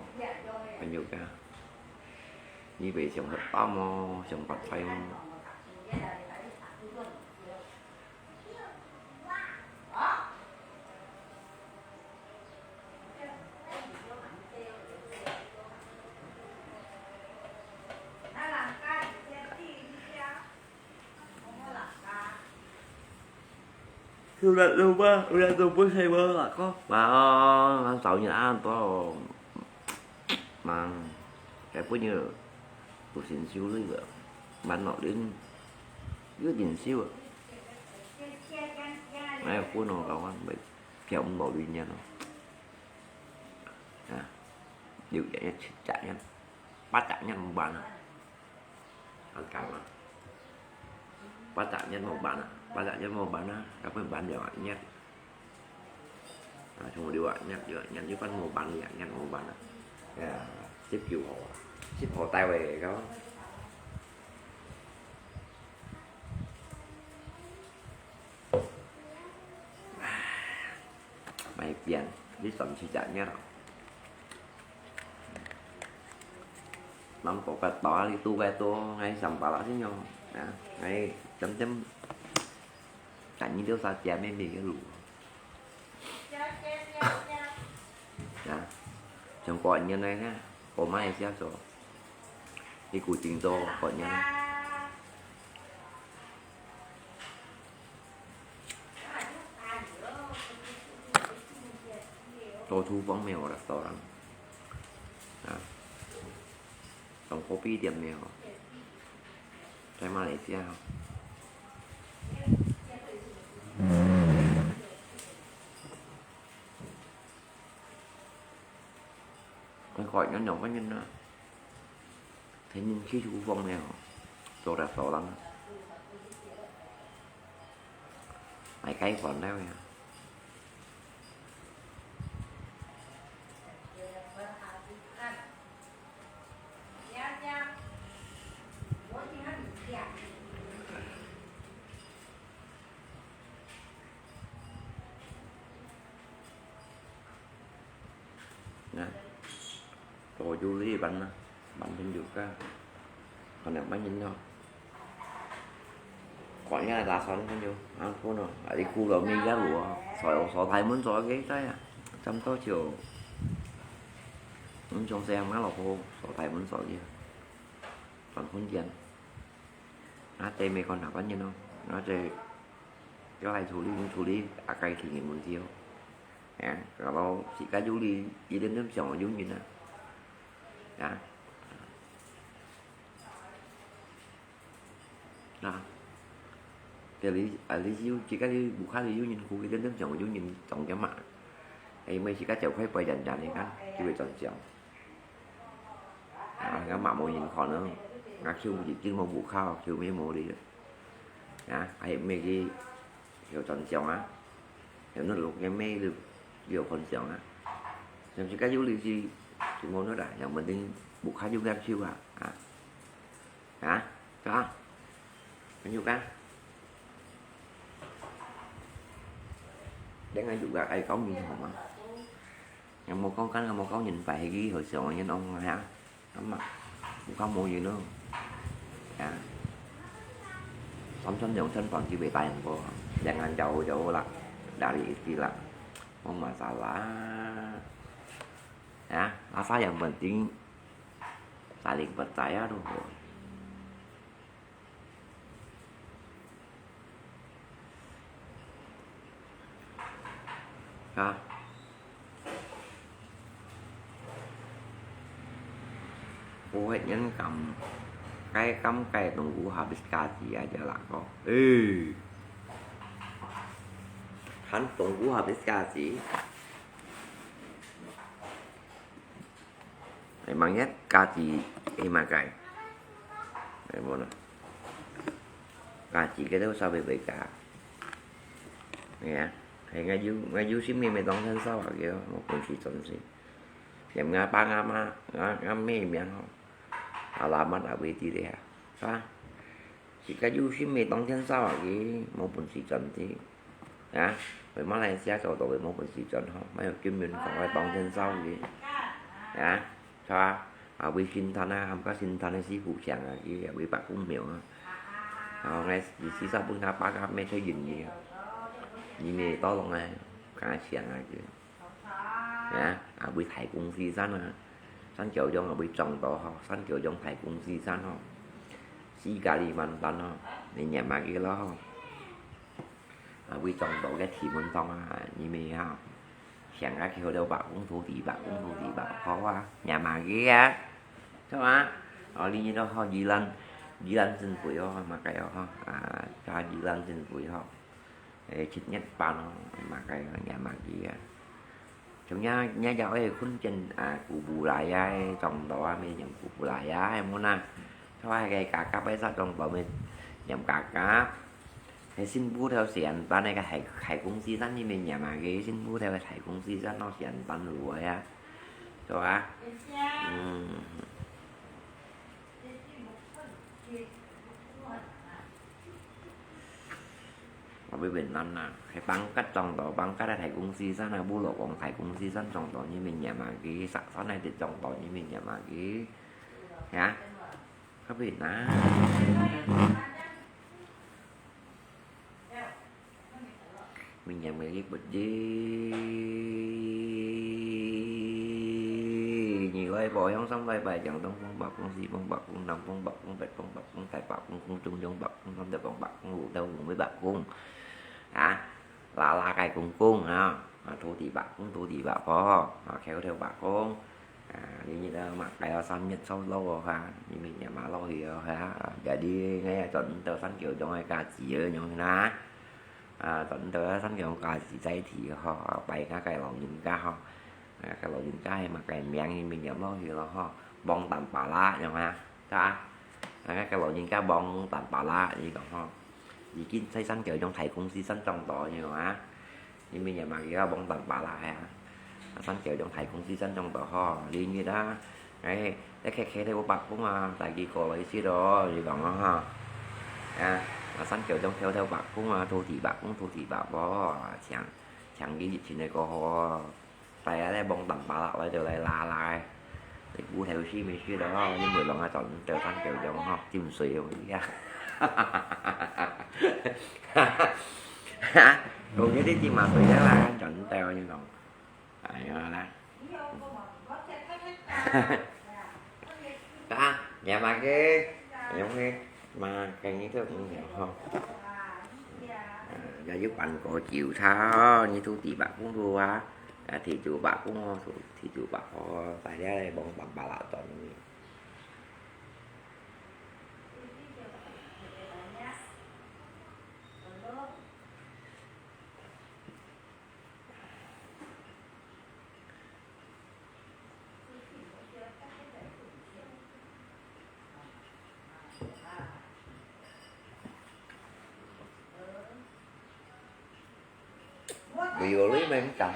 朋友家。 你會想得到無？想發財無？Sudah lupa, udah lupa saya bawa lah kok. Mau, mau tahunya apa? Mang, cái bữa như tụi xin siêu lưới vậy. Bán nọ đến, cứ nhìn siêu ạ. Nãy là cuốn nó đâu á, mày kéo ông bảo đi nha nó. 啊，六隻月、七隻月、八隻月無辦啊，恁講啊，八隻月無辦啊，八隻月無辦啊，後尾辦兩隻月，啊，從六隻月、六隻月又辦無辦，六隻月無辦啊，啊，十九號啊，十號帶回來个。 買變，你算七隻月咯。Mang có cái to, đi tu cái to, ngay sắm bả lá xin nhau. Đó, ngay chấm chấm. Cả như điều sao chém em đi cái lũ. Đó. Trong có anh nhân này nè, có máy siap rồi. Đi cú chính do có nhân. Có thu phong mèo restaurant. À. Tổng có pi tiệm mèo. Tại Malaysia không? Cái gọi nó nhỏ có nhân đó. Thế nhưng khi thu phong mèo. Tôi đã tỏ lắm. Mày cái còn đấy. Nè, có du lịch bạn nè, bạn thêm du lịch. Còn nếu bạn nhìn thôi. Có nhà là son thêm du, ăn phun rồi. Ở đây khu đó mình ra lúa, sỏi, sỏi Thái muốn sỏi cái cái à. Chăm to chiều. Muốn trông xe má lọc hồ, sỏi Thái muốn sỏi kia. Còn phun tiền. Nó tê mê con nào có nhìn không? Nó tê. Cái này thủ lý, thủ lý, à, cái thì nhìn muốn thiếu. Nè, kalau chỉ có du lịch, đi đến nước chọn du lịch nè. Đó. Đó. Thì lý, à, lý do chỉ có đi bù khá lý do nhìn khu cái đến nước chọn du lịch chọn cho mà. Thì mới chỉ có chịu khai bài dần dần thì có, chỉ phải chọn chọn. À, ngã mạ mô nhìn khó nữa. Ngã kêu gì chứ mô bù khao, kêu mấy mô đi. Đó, hay mấy cái hiểu chọn chọn á. Hiểu nó lục cái mấy được hiểu còn chọn á. Xem chỉ có du lịch gì, chỉ mô nó đã, chẳng mình tin bù khá du lịch siêu à. À. Hả? Có. Có du lịch. Để ngay du lịch ai có mình hả mà. Ngã mô con cắn, ngã mô con nhìn phải cái hồi xưa nhân ông hả? Ngã mạ. Bù khao mô gì nữa. Hả? Tóm chân dòng chân còn chỉ bị tài hẳn bố. Để ngăn dầu dầu là. Đã đi ít đi là. Không mà sao là. Hả? Là sao yang bình tĩnh. Saling percaya dulu. Hả? Cô hết nhấn cầm cái cắm cái đồng củ habis gaji aja lah kau. Ê. Kan đồng củ habis gaji. Emangnya gaji, eh, makai. Eh, mana? Gaji kita usah bebeka. Ya, hai ngayu, ngayu si mimi tong san sao kìa, mau pun si tong si. Yang ngapa ngama, ngame miang ho. Alamat abis di dia. Ka? Chỉ có du lịch mới tốn tiền sao à, cái mô bún xí trần thì. Hả? Với Malaysia cho tôi với mô bún xí trần hả? Mấy học kim mình còn phải tốn tiền sao cái. Hả? Sao à? À, với sinh thần à, không có sinh thần à, sĩ phụ chẳng à, cái, với bác cũng miệng à. Ờ, ngay, chỉ, chỉ sao bún thả bác à, mấy cái gì nhỉ? Nhị mẹ to lòng à, cả chẳng à, cái. Hả? À, với Thái công ty san à. San Kiều Dông à, với trong đó hả? San Kiều Dông Thái công ty san hả? Xí Kalimantan hả? Nè nhà mà cái đó hả? À, với trong đó cái thì muốn tông à, nhị mẹ hả? Chẳng cái kiểu đâu bác cũng thú vị, bác cũng thú vị, bác khó à. Nhà mà cái à. Sao à? Ờ, lý do đó hả? Dĩ Lan, Dĩ Lan xin quỷ hả? Mà cái hả? À, cho Dĩ Lan xin quỷ hả? Ê, chít nhất bàn hả? Mà cái hả? Nhà mà cái à. 像若，若个愛困間啊，古布萊呀，个莊頭啊，乜念古布萊呀，係無啦？就係該價格个煞莊頭乜念價格。該新埔頭時間班个海，海公西山，你乜念啊，該新埔頭个海公西山咯，時間班路个呀，對吧？嗯。 我會問恁啦，係Pangkep莊頭，Pangkep係大公司山啊，無落講大公司山莊頭，你乜念啊佢，石山係隻莊頭，你乜念啊佢，呀？佢會問啊。 明年每日不止，二來保養，三來拜，正東風、北風、西風、北風、南風、北風、北東北風、大伯公公、中中伯公、三大公伯公、老頭公、尾伯公，啊，啦啦个公公啊，啊，土地伯公、土地伯婆，啊，橋頭伯公， 啊，你，你，啊，嘛，該要三月初六哦哈，你明年嘛落去哦哈，啊，jadi𠊎也轉到三九中个價值哦，樣啦。啊，轉到三九中價值再提吼，啊，拜下个老人家吼，啊，个老人家係嘛，个名你明年落去咯吼，幫擔把啦，樣啊，係吧？啊，个老人家幫擔把啦，你講吼，已經在三九中大公司山莊到，你講啊？ 你明年嘛，佢要幫擔把啦，係啊。啊，三九中大公司山莊到吼，二月啊，哎，該開，開頭伯公啊，大家過來食咯，佢講啊哈。啊，啊，三九中橋頭伯公啊，土地伯公、土地伯婆啊，請，請佢一千个過後哦。大家來幫擔把啦，來就來啦啦个。 你烏頭絲咪識咯，你每人啊轉到三九中吼，浸水容易啊。講這啲浸嘛水了啦，轉到你講，哎呀啦。啊，也嘛个，用个，嘛个你都毋曉吼。啊，也有辦過酒茶，你都知吧，公路啊，啊，地主吧，公路，地主吧，哦，大家來幫幫忙啦，轉。 Vì có lưới mà không cần.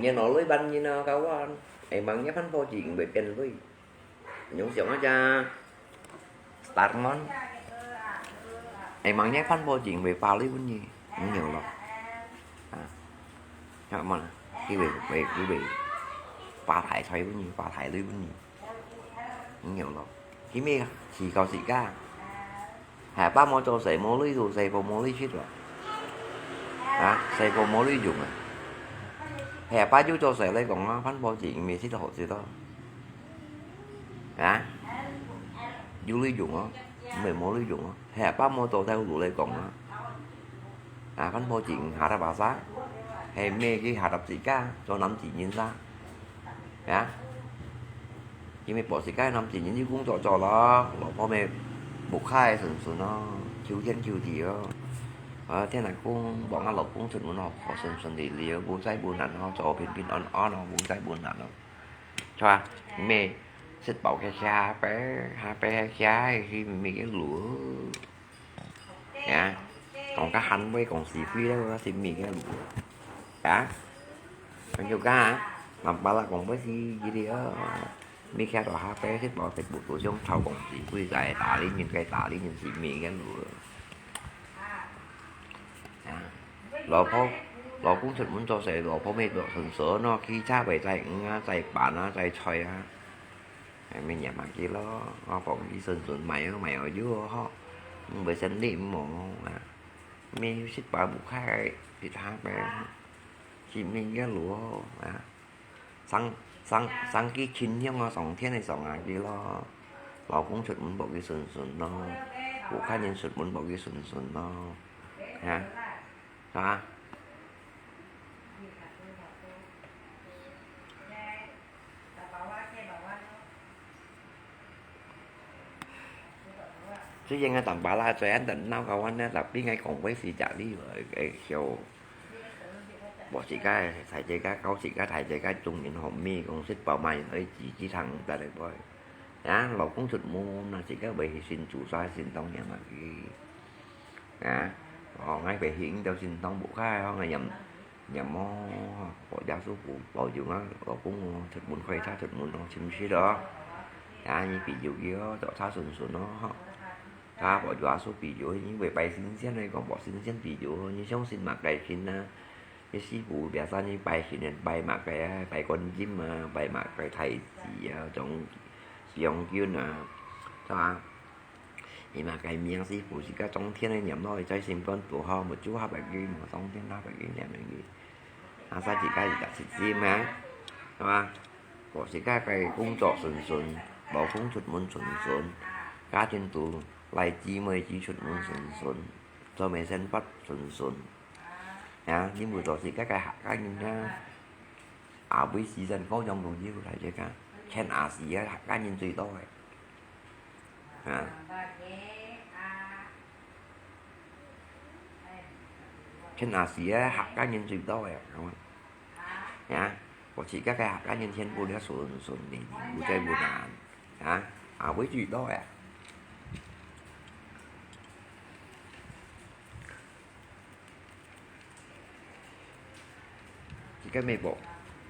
Nhà nó lưới banh như nó có ăn. Em mang nhé phán phô chuyện về kênh lưới. Nhúng sống á cha. Start món. Em mang nhé phán phô chuyện về pha lưới bún gì. Không nhiều lắm. À. Nhớ mà. Cái về, về, cái về. Pha thải xoay bún gì, pha thải lưới bún gì. Không nhiều lắm. Cái mê chỉ có gì cả. Hè bác mua cho sảy mua lưới dù sảy bộ mua lưới chết rồi. Hả? Sảy bộ mua lưới dùng à? Hè bác chú cho sảy lấy còn nó phán bộ chỉ mì xít hổ gì đó. Hả? Dù lưới dùng á. Mày mua lưới dùng á. Hè bác mua cho theo đủ lấy còn nó. À, phán bộ chỉ hả ra bà xã. Hè mê cái hả đập gì cả, cho nắm chỉ nhìn ra. Hả? Chỉ mê bỏ xì cái năm chỉ những công cho cho là, lọพ่อแม่ buộc khai sần sần nó, chiếu thiên chiếu địa. Ờ, thế này cũng bọn nó lộc cũng sần nó khó sần sần để liều, buôn sai buôn nạn nó, cho phiền phiền on on nó, buôn sai buôn nạn nó. Cho à, mê, xếp bảo cái xa bé, ha bé xa, khi mê cái lúa. Nè, còn cá hăn với còn xì phi đó, có xì mì cái lũ. Cá. Còn nhiều cá hả? Làm ba là còn với xì gì đi á. Mì cá đó hả, bé thích bỏ thịt bột của chúng thầu còn xì phi dài, tả lý nhìn cái tả lý nhìn xì mì cái lũ. Nè. Lọ phô, lọ cũng thật muốn cho sẻ, lọ phô mệt lọ sần sớ nó khi cha bày chạy, chạy bản á, chạy choi á. Hai mươi nhà mà kia lo, ngõ phòng đi sơn sơn mày, mày ở dưới ho. Với sân đi mổ à. Mày xích bà bục khai, thì tha bé. Chỉ mình cái lúa à. Sáng, sáng, sáng kia chín nhưng mà sòng thiên này sòng à kia lo. Lọ cũng sụt muốn bỏ cái sơn sơn nó. Bục khai nhìn sụt muốn bỏ cái sơn sơn nó. Hả? Hả? Chứ yên ngay tầm bà la trời ăn tận nao cao ăn nè, tapi ngay cổng với xì chả đi rồi, cái kiểu. 無自家个大自家，教自家大自家中意好咩，講食飽嘛，愛自己行得來背。啊，老公出門啊，自家會去新竹山、新東陽啊去。啊，哦，𠊎會去到新東屋下，哦，𠊎也，也無，哦，耶穌保，保佑啊，老公哦，出門開車，出門哦，尋食哦。啊，你庇佑佢哦，做車順順哦，吼。啊，保佑耶穌庇佑，你會拜神仙來講，無神仙庇佑，你相信麼个神啊？ 你師傅biasa你拜神仙，拜麼个啊？拜觀音啊，拜麼个太子啊，種將軍啊，係嘛？你麼个名師傅自家裝天个念落去，在心肝肚吼，無就合白佢，無裝天合白佢念个。啊，自家自家自家嘛，係嘛？我自家个工作順順，老公出門順順，家庭肚，倈子妹子出門順順，做麼生活順順。 啊，你毋做自家个客家人啊，阿妹時辰高中都有來這个，全亞細个客家人最多个。啊，全亞細个客家人最多个，啊，我自家个客家人全部都順順利利，無災無難，啊，阿妹最多个。 自家乜無，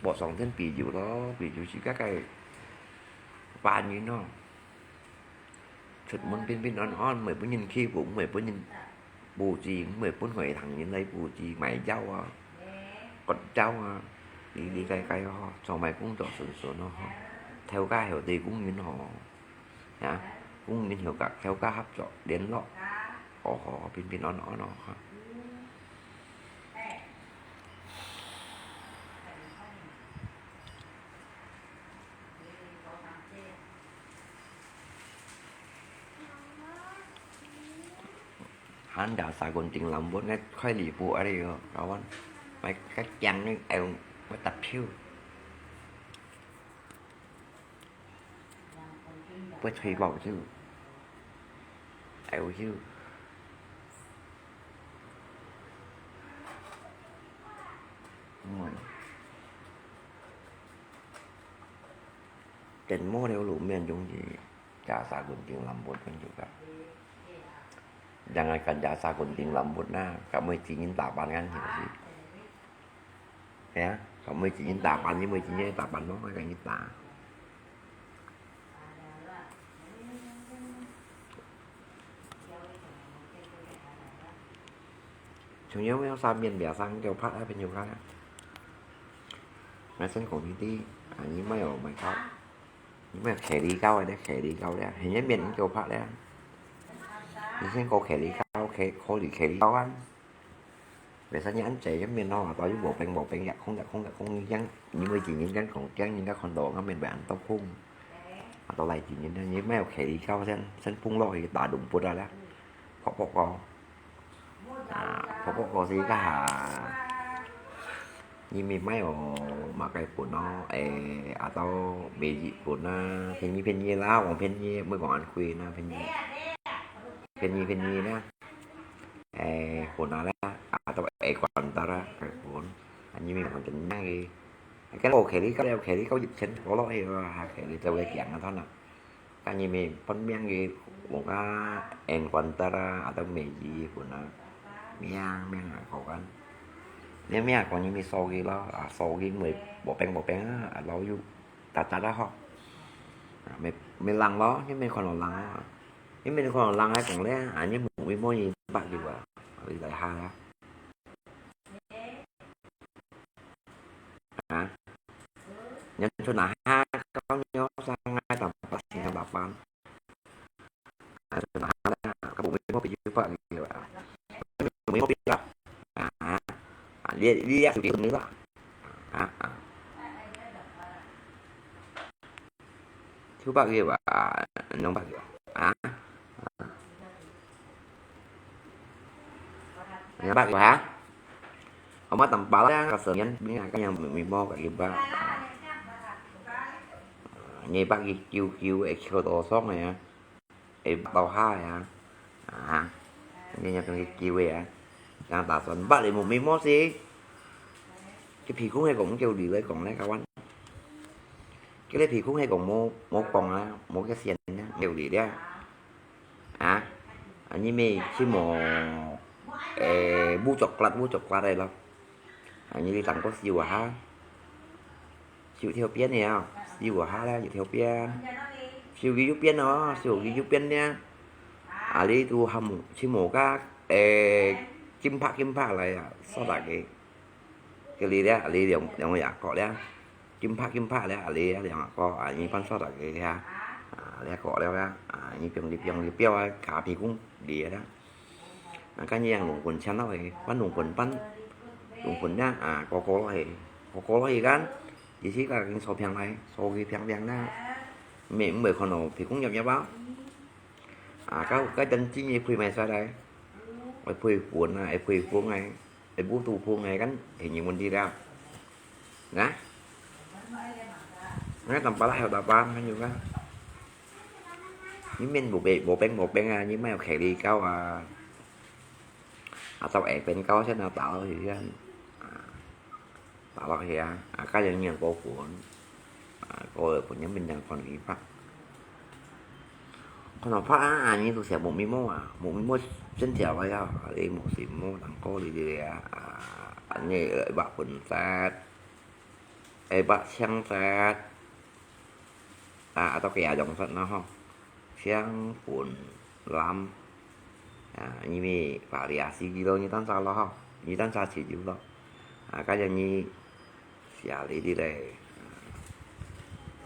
無上天庇佑咯，庇佑自家个伴人咯。出門平平安安，毋會分人欺負，毋會分人布置，毋會分外頭人來布置，賣藥啊，割藥啊，哩哩該該吼，做麼个工作順順咯吼，頭家後底工人吼。 啊，工人後甲，頭家合作聯絡，哦吼，平平安安咯，哈。Handa sagun ting lambut ngai khoi li bu ari yo, kawan. Mai kacang ni ayo matap hiu. Bớt thuy bảo chứ. Ai ui chứ. Đúng rồi. Trên mô nếu lũ miền chúng gì. Chả xa quần tiền làm buôn bên chủ cả. Jangan kan chả xa quần tiền làm buôn na. Cả mười chín nghìn tám bạn ngăn hiểu gì. Ya, kau mười chín nghìn tám bạn với mười chín nghìn tám bạn nó cái gì ta. Chủ yếu với sao miền Bắc sang kêu phát ai bên nhiều cái. Nói sân khấu đi đi, à, nhưng mà ở ngoài cao. Nhưng mà khé đi cao đấy, khé đi cao đấy. Hình như miền kêu phát đấy. Mình sân khấu khé đi cao, khé, khổ đi khé đi cao ăn. Vậy sao nhắn chạy giống miền nó mà tao với bộ bánh, bộ bánh giặc không, giặc không, giặc không, giặc không, những mươi chín những giặc không, giặc những cái con đồ nó miền bản tao không. Mà tao lại chỉ những như mấy khé đi cao sen, sen phung lo thì ta đúng bột ra đó. Phọc phọc co. À, phọc phọc co gì cả hả? Như mình mấy ổ mà cái của nó, ê, à tao bị dị của nó, phiên nhi, phiên nhi lá, còn phiên nhi, mới còn ăn khuya nó, phiên nhi. Phiên nhi, phiên nhi đó. Ê, khổ nó đó, à, tao ê, còn tao đó, cái khổ. Anh như mình còn tính năng gì. Cái lô khé đi, cái lô khé đi, có dịch chén, có lỗi, à, khé đi, tao lấy kiảng nó thôi nè. Cái như mình phân miệng gì, cũng có en quan tâm ra, à, tao mẹ gì, của nó. Miệng, miệng là khổ ăn. Nếu miệng còn như mình so gì lo, à, so gì mười, bỏ bánh, bỏ bánh, à, lâuอยู่, ta ta đó ho. À, mình, mình lăng lo, nhưng mình còn lo lăng lo. Nhưng mình còn lo lăng ai cũng lẽ, à, nhưng mình mới mua gì bạc gì vậy. Vì tại hai á. Hả? Nhân số là hai, có nhớ sang hai tầm bạc, tầm bạc bán. À, số là hai, có bốn mươi mốt bị dư bạc gì vậy? Bốn mươi mốt bị dư bạc. À, à, đi, đi, đi, đi, đi, đi, à, à. Thiếu bác gì vậy? Nông bác gì vậy? À? Nông bác gì hả? Không có tầm bảo đó, có sự nhắn, biết là cái nhà mình, mình mua cái gì bác. Nghe bác gì kêu, kêu, ấy, kêu tổ sóng này á. Ê, tao ha ya. À, nghe nhạc cái kiu ya. Yang ta son bác đi một mi mốt gì. 該鼻公係講毋夠力來講咧，各位。該个鼻公係講無，無講啊，無个線咧，毋夠力咧。啊，啊，你乜去無，誒，無coklat，無coklat个咯。啊，你去當个燒啊哈，燒條邊个啊，燒啊哈咧，一條邊，燒佢一邊哦，燒佢一邊咧。啊，你都還無，去無个，誒，金箔金箔來啊，燒大个。 个哩咧，啊哩兩，兩个牙膏咧，金箔金箔咧，啊哩兩个牙膏，啊，你放燒大个啊，啊，兩个牙膏了啊，啊，你放你放你表啊，咖啡公哩咧。啊，跟你用龍粉錢落去，放龍粉放，龍粉咧，啊，過過落去，過過落去kan，一時間佢燒平來，燒佢平平咧，毋會，毋會看到鼻公入入啊。啊，該，該等今日配埋晒來，會配粉啊，會配粉啊。 會無肚痛个，kan係有問題了。Nah，該tampalak有tampalak，還有啊。你面無病，無病，無病啊，你莫有care你搞啊。啊，到下邊搞先啊，打落去先。啊，打落去啊，啊，該樣樣高粉。 啊，个本人面上看佢白。看到白啊，你都想目眉毛啊，目眉毛真正个啊，你目眉毛能夠你个啊，啊，你白粉色，哎，白青色，啊，atau kaya yang色啦吼。 青粉藍，啊，因為variasi佢咯，你單儕咯吼，你單儕自由咯。啊，該樣你寫你的咧，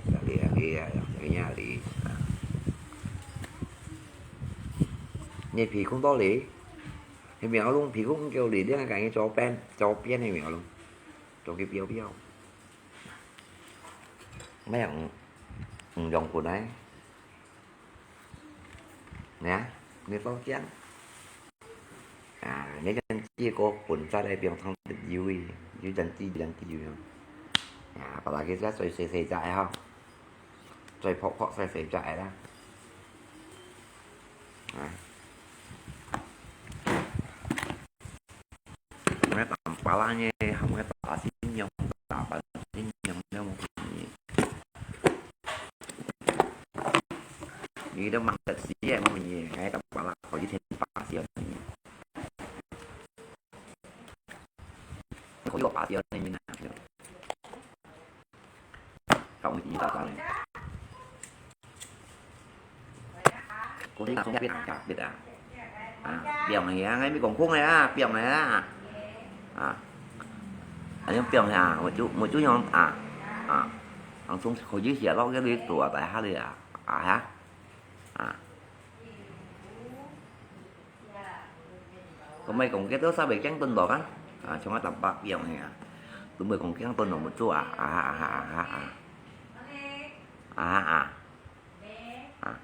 啊，寫你啊，你啊，寫你啊，你啊。你鼻公到哩，係咪有弄鼻公叫你，你愛趕緊左邊，左邊係咪有弄？做佢標標。 毋用，毋用粉來。Nah，你放醬。啊，你janji个粉色个，毋用通得油个，有janji，有janji油。啊，把佢个再洗洗隻吼，再烚烚洗洗隻啦。啊。 Mga tampalak niya, mga taas inyong, taas inyong na mo ni. Ni da mang tat siya mo ni, mga tampalak ko di tin pa siya ni. Ko di pa siya ni na. Kau ni ta ta ni. Cô thấy là không biết à, chả biết à. À, piòng này á, ngay mới còn khúc này á, piòng này á. À. Anh em piòng này à, một chú, một chú nhóm à. À. Thằng Sung khỏi dưới xìa lóc cái đi tủa tại hát đi à. À hả? À. Kau mai kong kitu sa bekeng tun do kan? Ah, cuma tampak yang ni ah. Tu mai kong kitu tun do mutu ah. Ah, ah, ah, ah, ah. Ah, ah. Ah.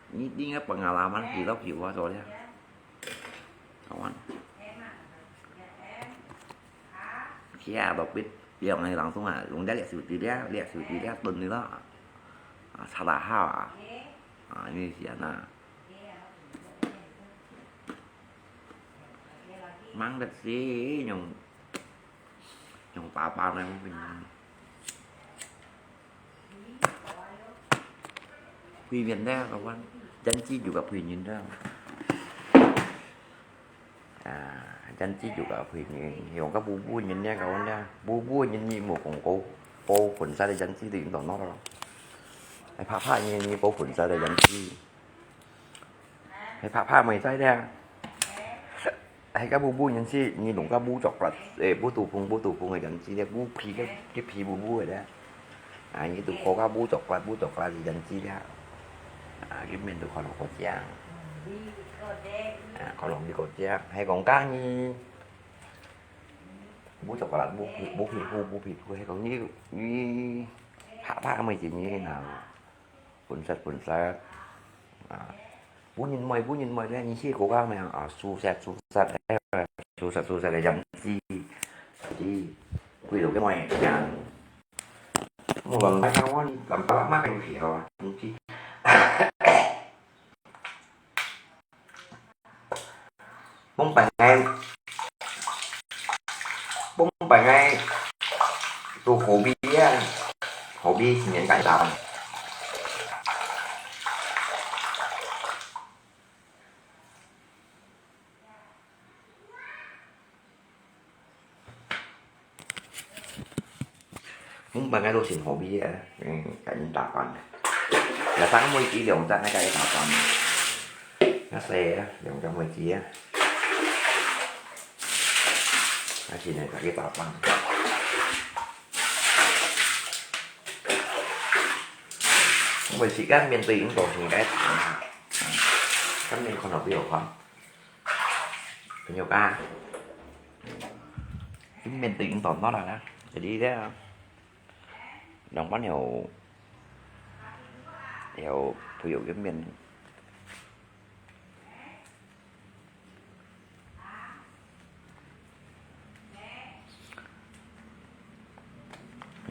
Ini tinggal pengalaman kita kiwa soalnya. Kawan. Kia, bọc bít, piòng này lòng tung à, dùng đá liệt sự tí đá, liệt sự tí đá tuần đi đó. À, sao là hao à? À, như thế nè. Mang được gì, nhung, nhung papa này không bình. Phui miền đó, các bạn. Dân chi dù gặp phui miền đó. À, dân chi dù gặp phui miền, hiểu các bu bu miền nha, các bạn nha. Bu bu miền nhị một cũng có, có phần sai dân chi thì nó đó. Ai phá phá miền nhị có phần sai dân chi. Ai phá phá mày sai đen. Ai các bu bu nhân si, ni lùng các bu chọc lật, ê, bu tù phung, bu tù phung hay nhân si đen, bu phi cái, cái phi bu bu rồi đấy. À, ni tù khó các bu chọc lật, bu chọc lật thì nhân si đen. À, cái miền tù khó lòng có chang. À, khó lòng đi có chang. Hay còn cá ni, bu chọc lật, bu phi, bu phi bu, bu phi bu, hay còn ni, ni phá phá mày chỉ như thế nào. Phun sat, phun sat. À. Phun nhìn mày, phun nhìn mày, đây, nhìn si cố gắng mày, à, su sat, su sat, eh, su sat, su sat, là dặm si. Đi. Quỷ lục cái mày, chàng. Một lần bác cao quá, làm bác mắc cái gì hả? Không chi. 本本个，本本个都好味啊，好味新年个打扮。本本个都真好味啊，嗯，个人打扮。也生妹子兩隻，那个打扮。那些啊，兩隻妹子啊。那现在个打扮。我们时间面对运动应该打扮啊。今年看到比较好看。 朋友啊，今面對運動到啦，jadi咧，兩班有，有朋友見面。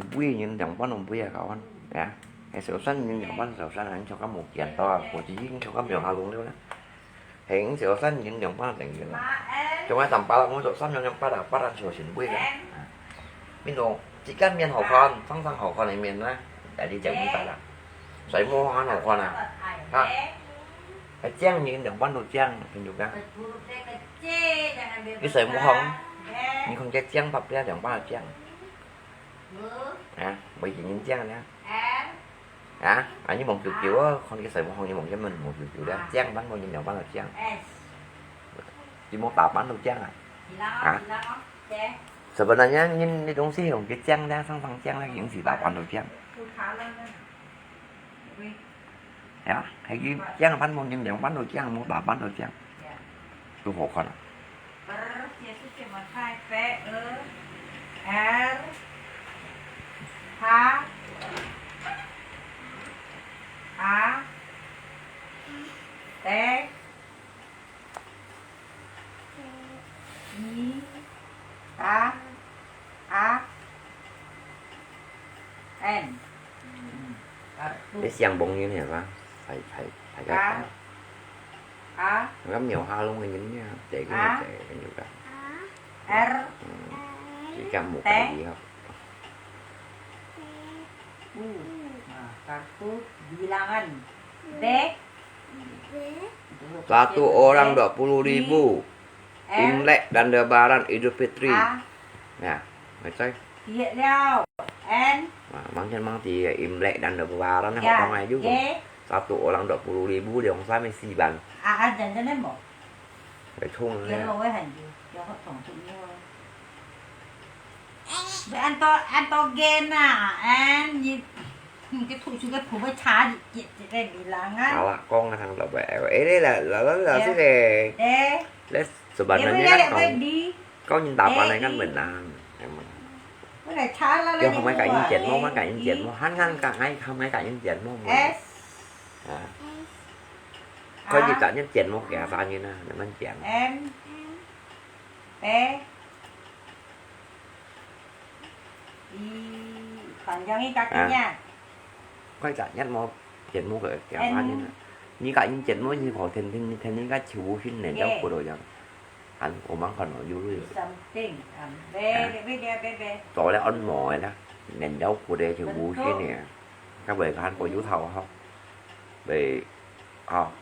你不會，你兩班都不會啊，搞完，啊？還小三，你兩班小三啊，你就較無見到啊，我已經就較無下弄了啦。 係，小三人兩百零元啦。仲有三百啦，我做三樣兩百啦，百零就先買啦。啊，變到這間面好看，生生好看个面啦，來你就明白啦。水母還好看啊，哈，還靚人兩萬都靚，朋友啊。你水母紅，你看這靚，百零兩百靚。啊，我已經靚了。 啊，啊，你望久久啊，看你水母紅，你望根本望久久了，靚扮望你兩扮都靚。你無打扮都靚啊？啊？Sebenarnya你，你東西用个靚啦，生生靚啦，用時打扮都靚。呀，係佢靚扮望你兩扮都靚，無打扮都靚。 都好看啊。Ber，這係麼个？P，E，R，H，A，T，I，K，A。 N。嗯，kartu。你上網人係吧？排，排，排个啊。啊。我描下弄个人呀，這个，啊。這个，這个。R。嗯，這个無可以哈。U。啊，kartu bilangan。B。 Satu orang dua puluh ribu. Imlek dan Lebaran Idul Fitri. Nah, ngecek. Iya liao. N. Nah, mangkin mang ti Imlek dan Lebaran ya, orang aja. Satu orang dua puluh ribu, dia orang sama siban. Ah, jangan mo. Betul ya. Dia lo wei han ju, dia hot tong tu mo. Be an to, an to gen na, an ni. 嗯，佢讀書个譜會差一，一，一个米郎啊。好啦，講啊，聽到未？哎，你來，來，來，來，這个，哎，你sebenarnya kan kau，kau nyinta pandai kan menang, emang。我來查啦，你可唔可以改音節目？可以改音節目，還，還，還，還可以改音節目嗎？S。啊。可以改音節目給他發音啊，能不能講？M。 P。I，panjang i kakinya。啊。快點，你無節目个，講話呢？你个音節目，你好聽聽，聽你个手舞訓練了過了樣。啊，我們看到有有。Something，啊，B，啊。B，B，B，B。做了按摩个啦，練了過个手舞訓練，較袂看過有頭吼。袂，吼。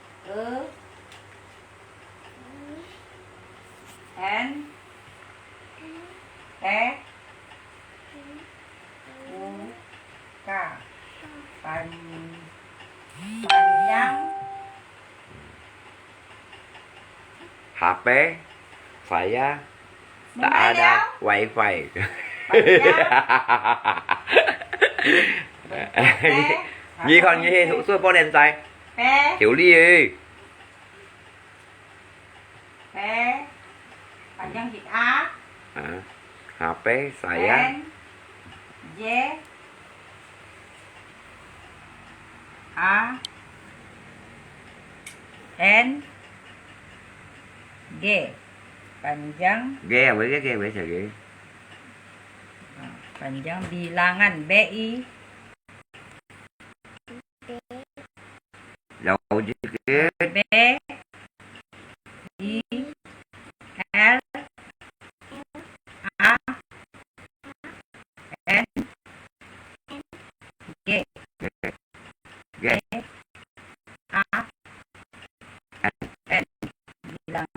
N，T，U，K。Pan-，panjang。H P saya tak ada wifi。Panjang。你看你去做半年仔，P。九力誒。 P，panjang係A。啊，H P saya。N，J，A，N，G，panjang。G，我个G，我个G。啊，panjang bilangan B I。 了解。B，I，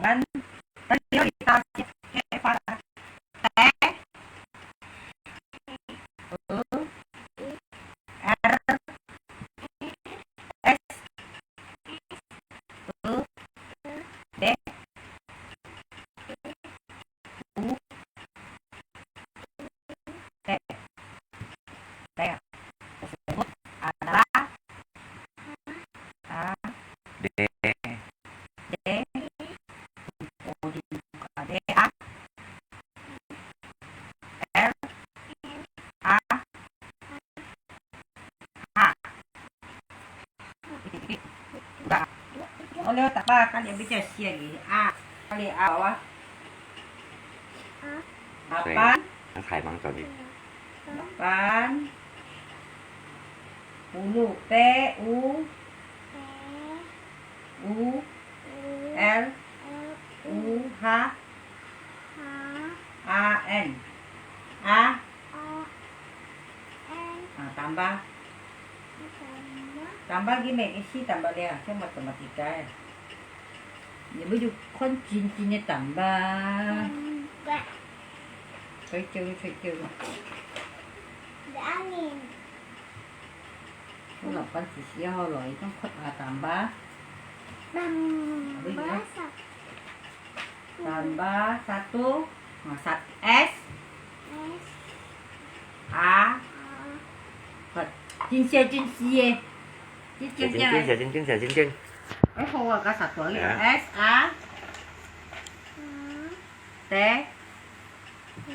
慢，等你到寫个話，T，U，R，S，U，D，U，D，D，啊，啦，啊，D，D，啊，L，啊，啊。 我了，打吧，看你要不要写你啊？看你啊，啊。打吧，打吧。Bulu, P U, U, L, U, H, A N. A. Ah, tambah. Tambah gini, isi tambah dia, siya matematika eh. Dia baju kon cincin tambah. Tambah. Cocok, cocok. Ada angin. Lapan sisi holo, itu kot ah tambah. Tambah satu. Tambah satu, ah, sat-, S, S, A, A, hot. Cin-cin, cin-cin eh. Cin-cin, cin-cin, cin-cin, cin-cin. Eh, hot ah, ka satu lagi. Ya. S, A, A, T, T,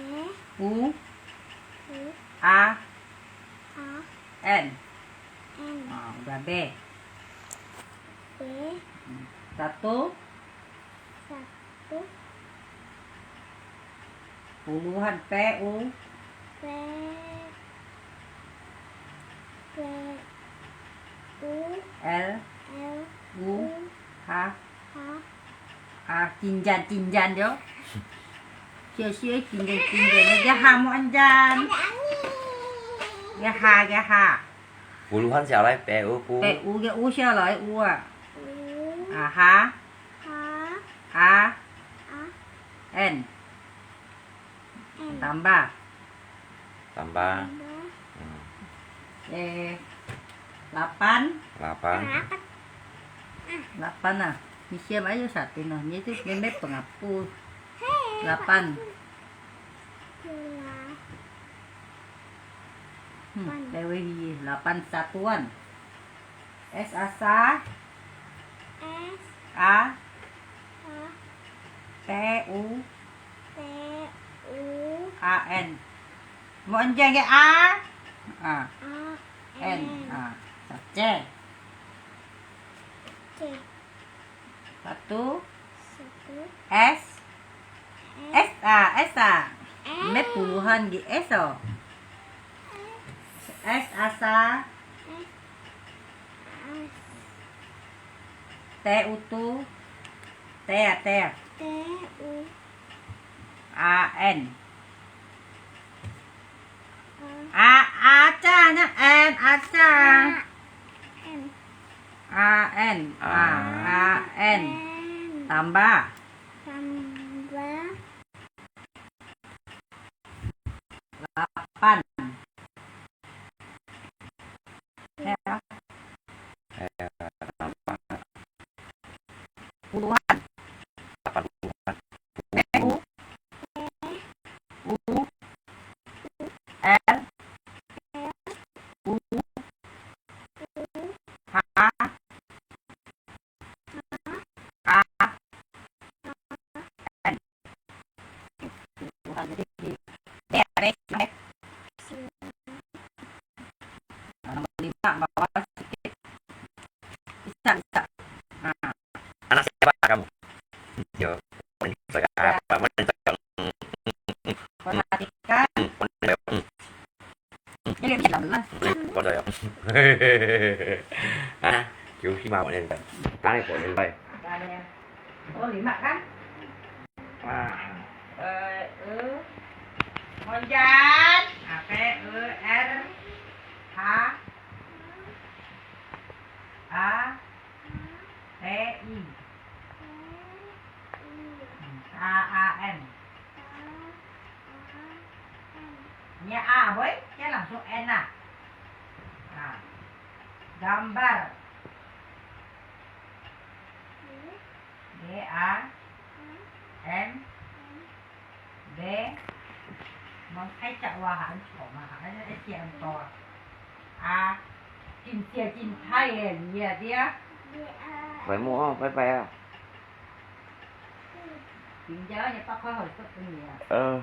U, U, A, A, N. N. Ah, udah B. B. Hmm. Satu. Satu. Puluhan, P U. P, P U. L. L. U. U. H. H. Ah, cincin, cincin yo. Siu-siu cincin, cincin. Dia H mo anjan. Ada angin. Dia H, dia H. Puluhan siapa? P U, pu. P U, dia U siapa? U ah. U. Ah, H. H. A. A. N. N. Tambah. Tambah. Tambah. Hmm. Eh, lapan. Lapan. Lapan. Lapan ah. Ni siapa ayo satu noh. Ni tu memang pengapu. Hei, lapan. Lapan. Hmm, lapan. Dewi, lapan satuan. S A sa. S. A. A. T U. T U. A N. Mo anjan ke A. A. A N. N. Ah, satu. Satu. Satu. S. S. S ah, S ah. S. Mek puluhan di S oh. S. S asa. S. S. T U tu. T ah, T. T U. A N. A, aca, na N, aca. A N. A N. A, A N. N. Tambah. Tambah. Lapan. Ya. Puluhan. Lapan puluhan. U. U. L. U. H. A N. Nomor lima, bawah sikit. Bisa, bisa. Ah. Anak siapa kamu? Yo. Saya apa? Mana saya? Perhatikan. Hmm. Ini lebih lama. Kau dah ya. Ah, kêu khi mà bọn em. Cái này của em đây. Cái này. Ô, lima kan? Ah. Ờ, ừ. Hujan. A, P, E, R, H, A, T, I. A，喂，這人說N啊。啊，gambar。G A M B。望大隻哇，還長啊，還係一隻咁多啊。啊，真細真大个，你啊，對啊。拜拜哦，拜拜啊。今朝你八塊好食个你啊。呃。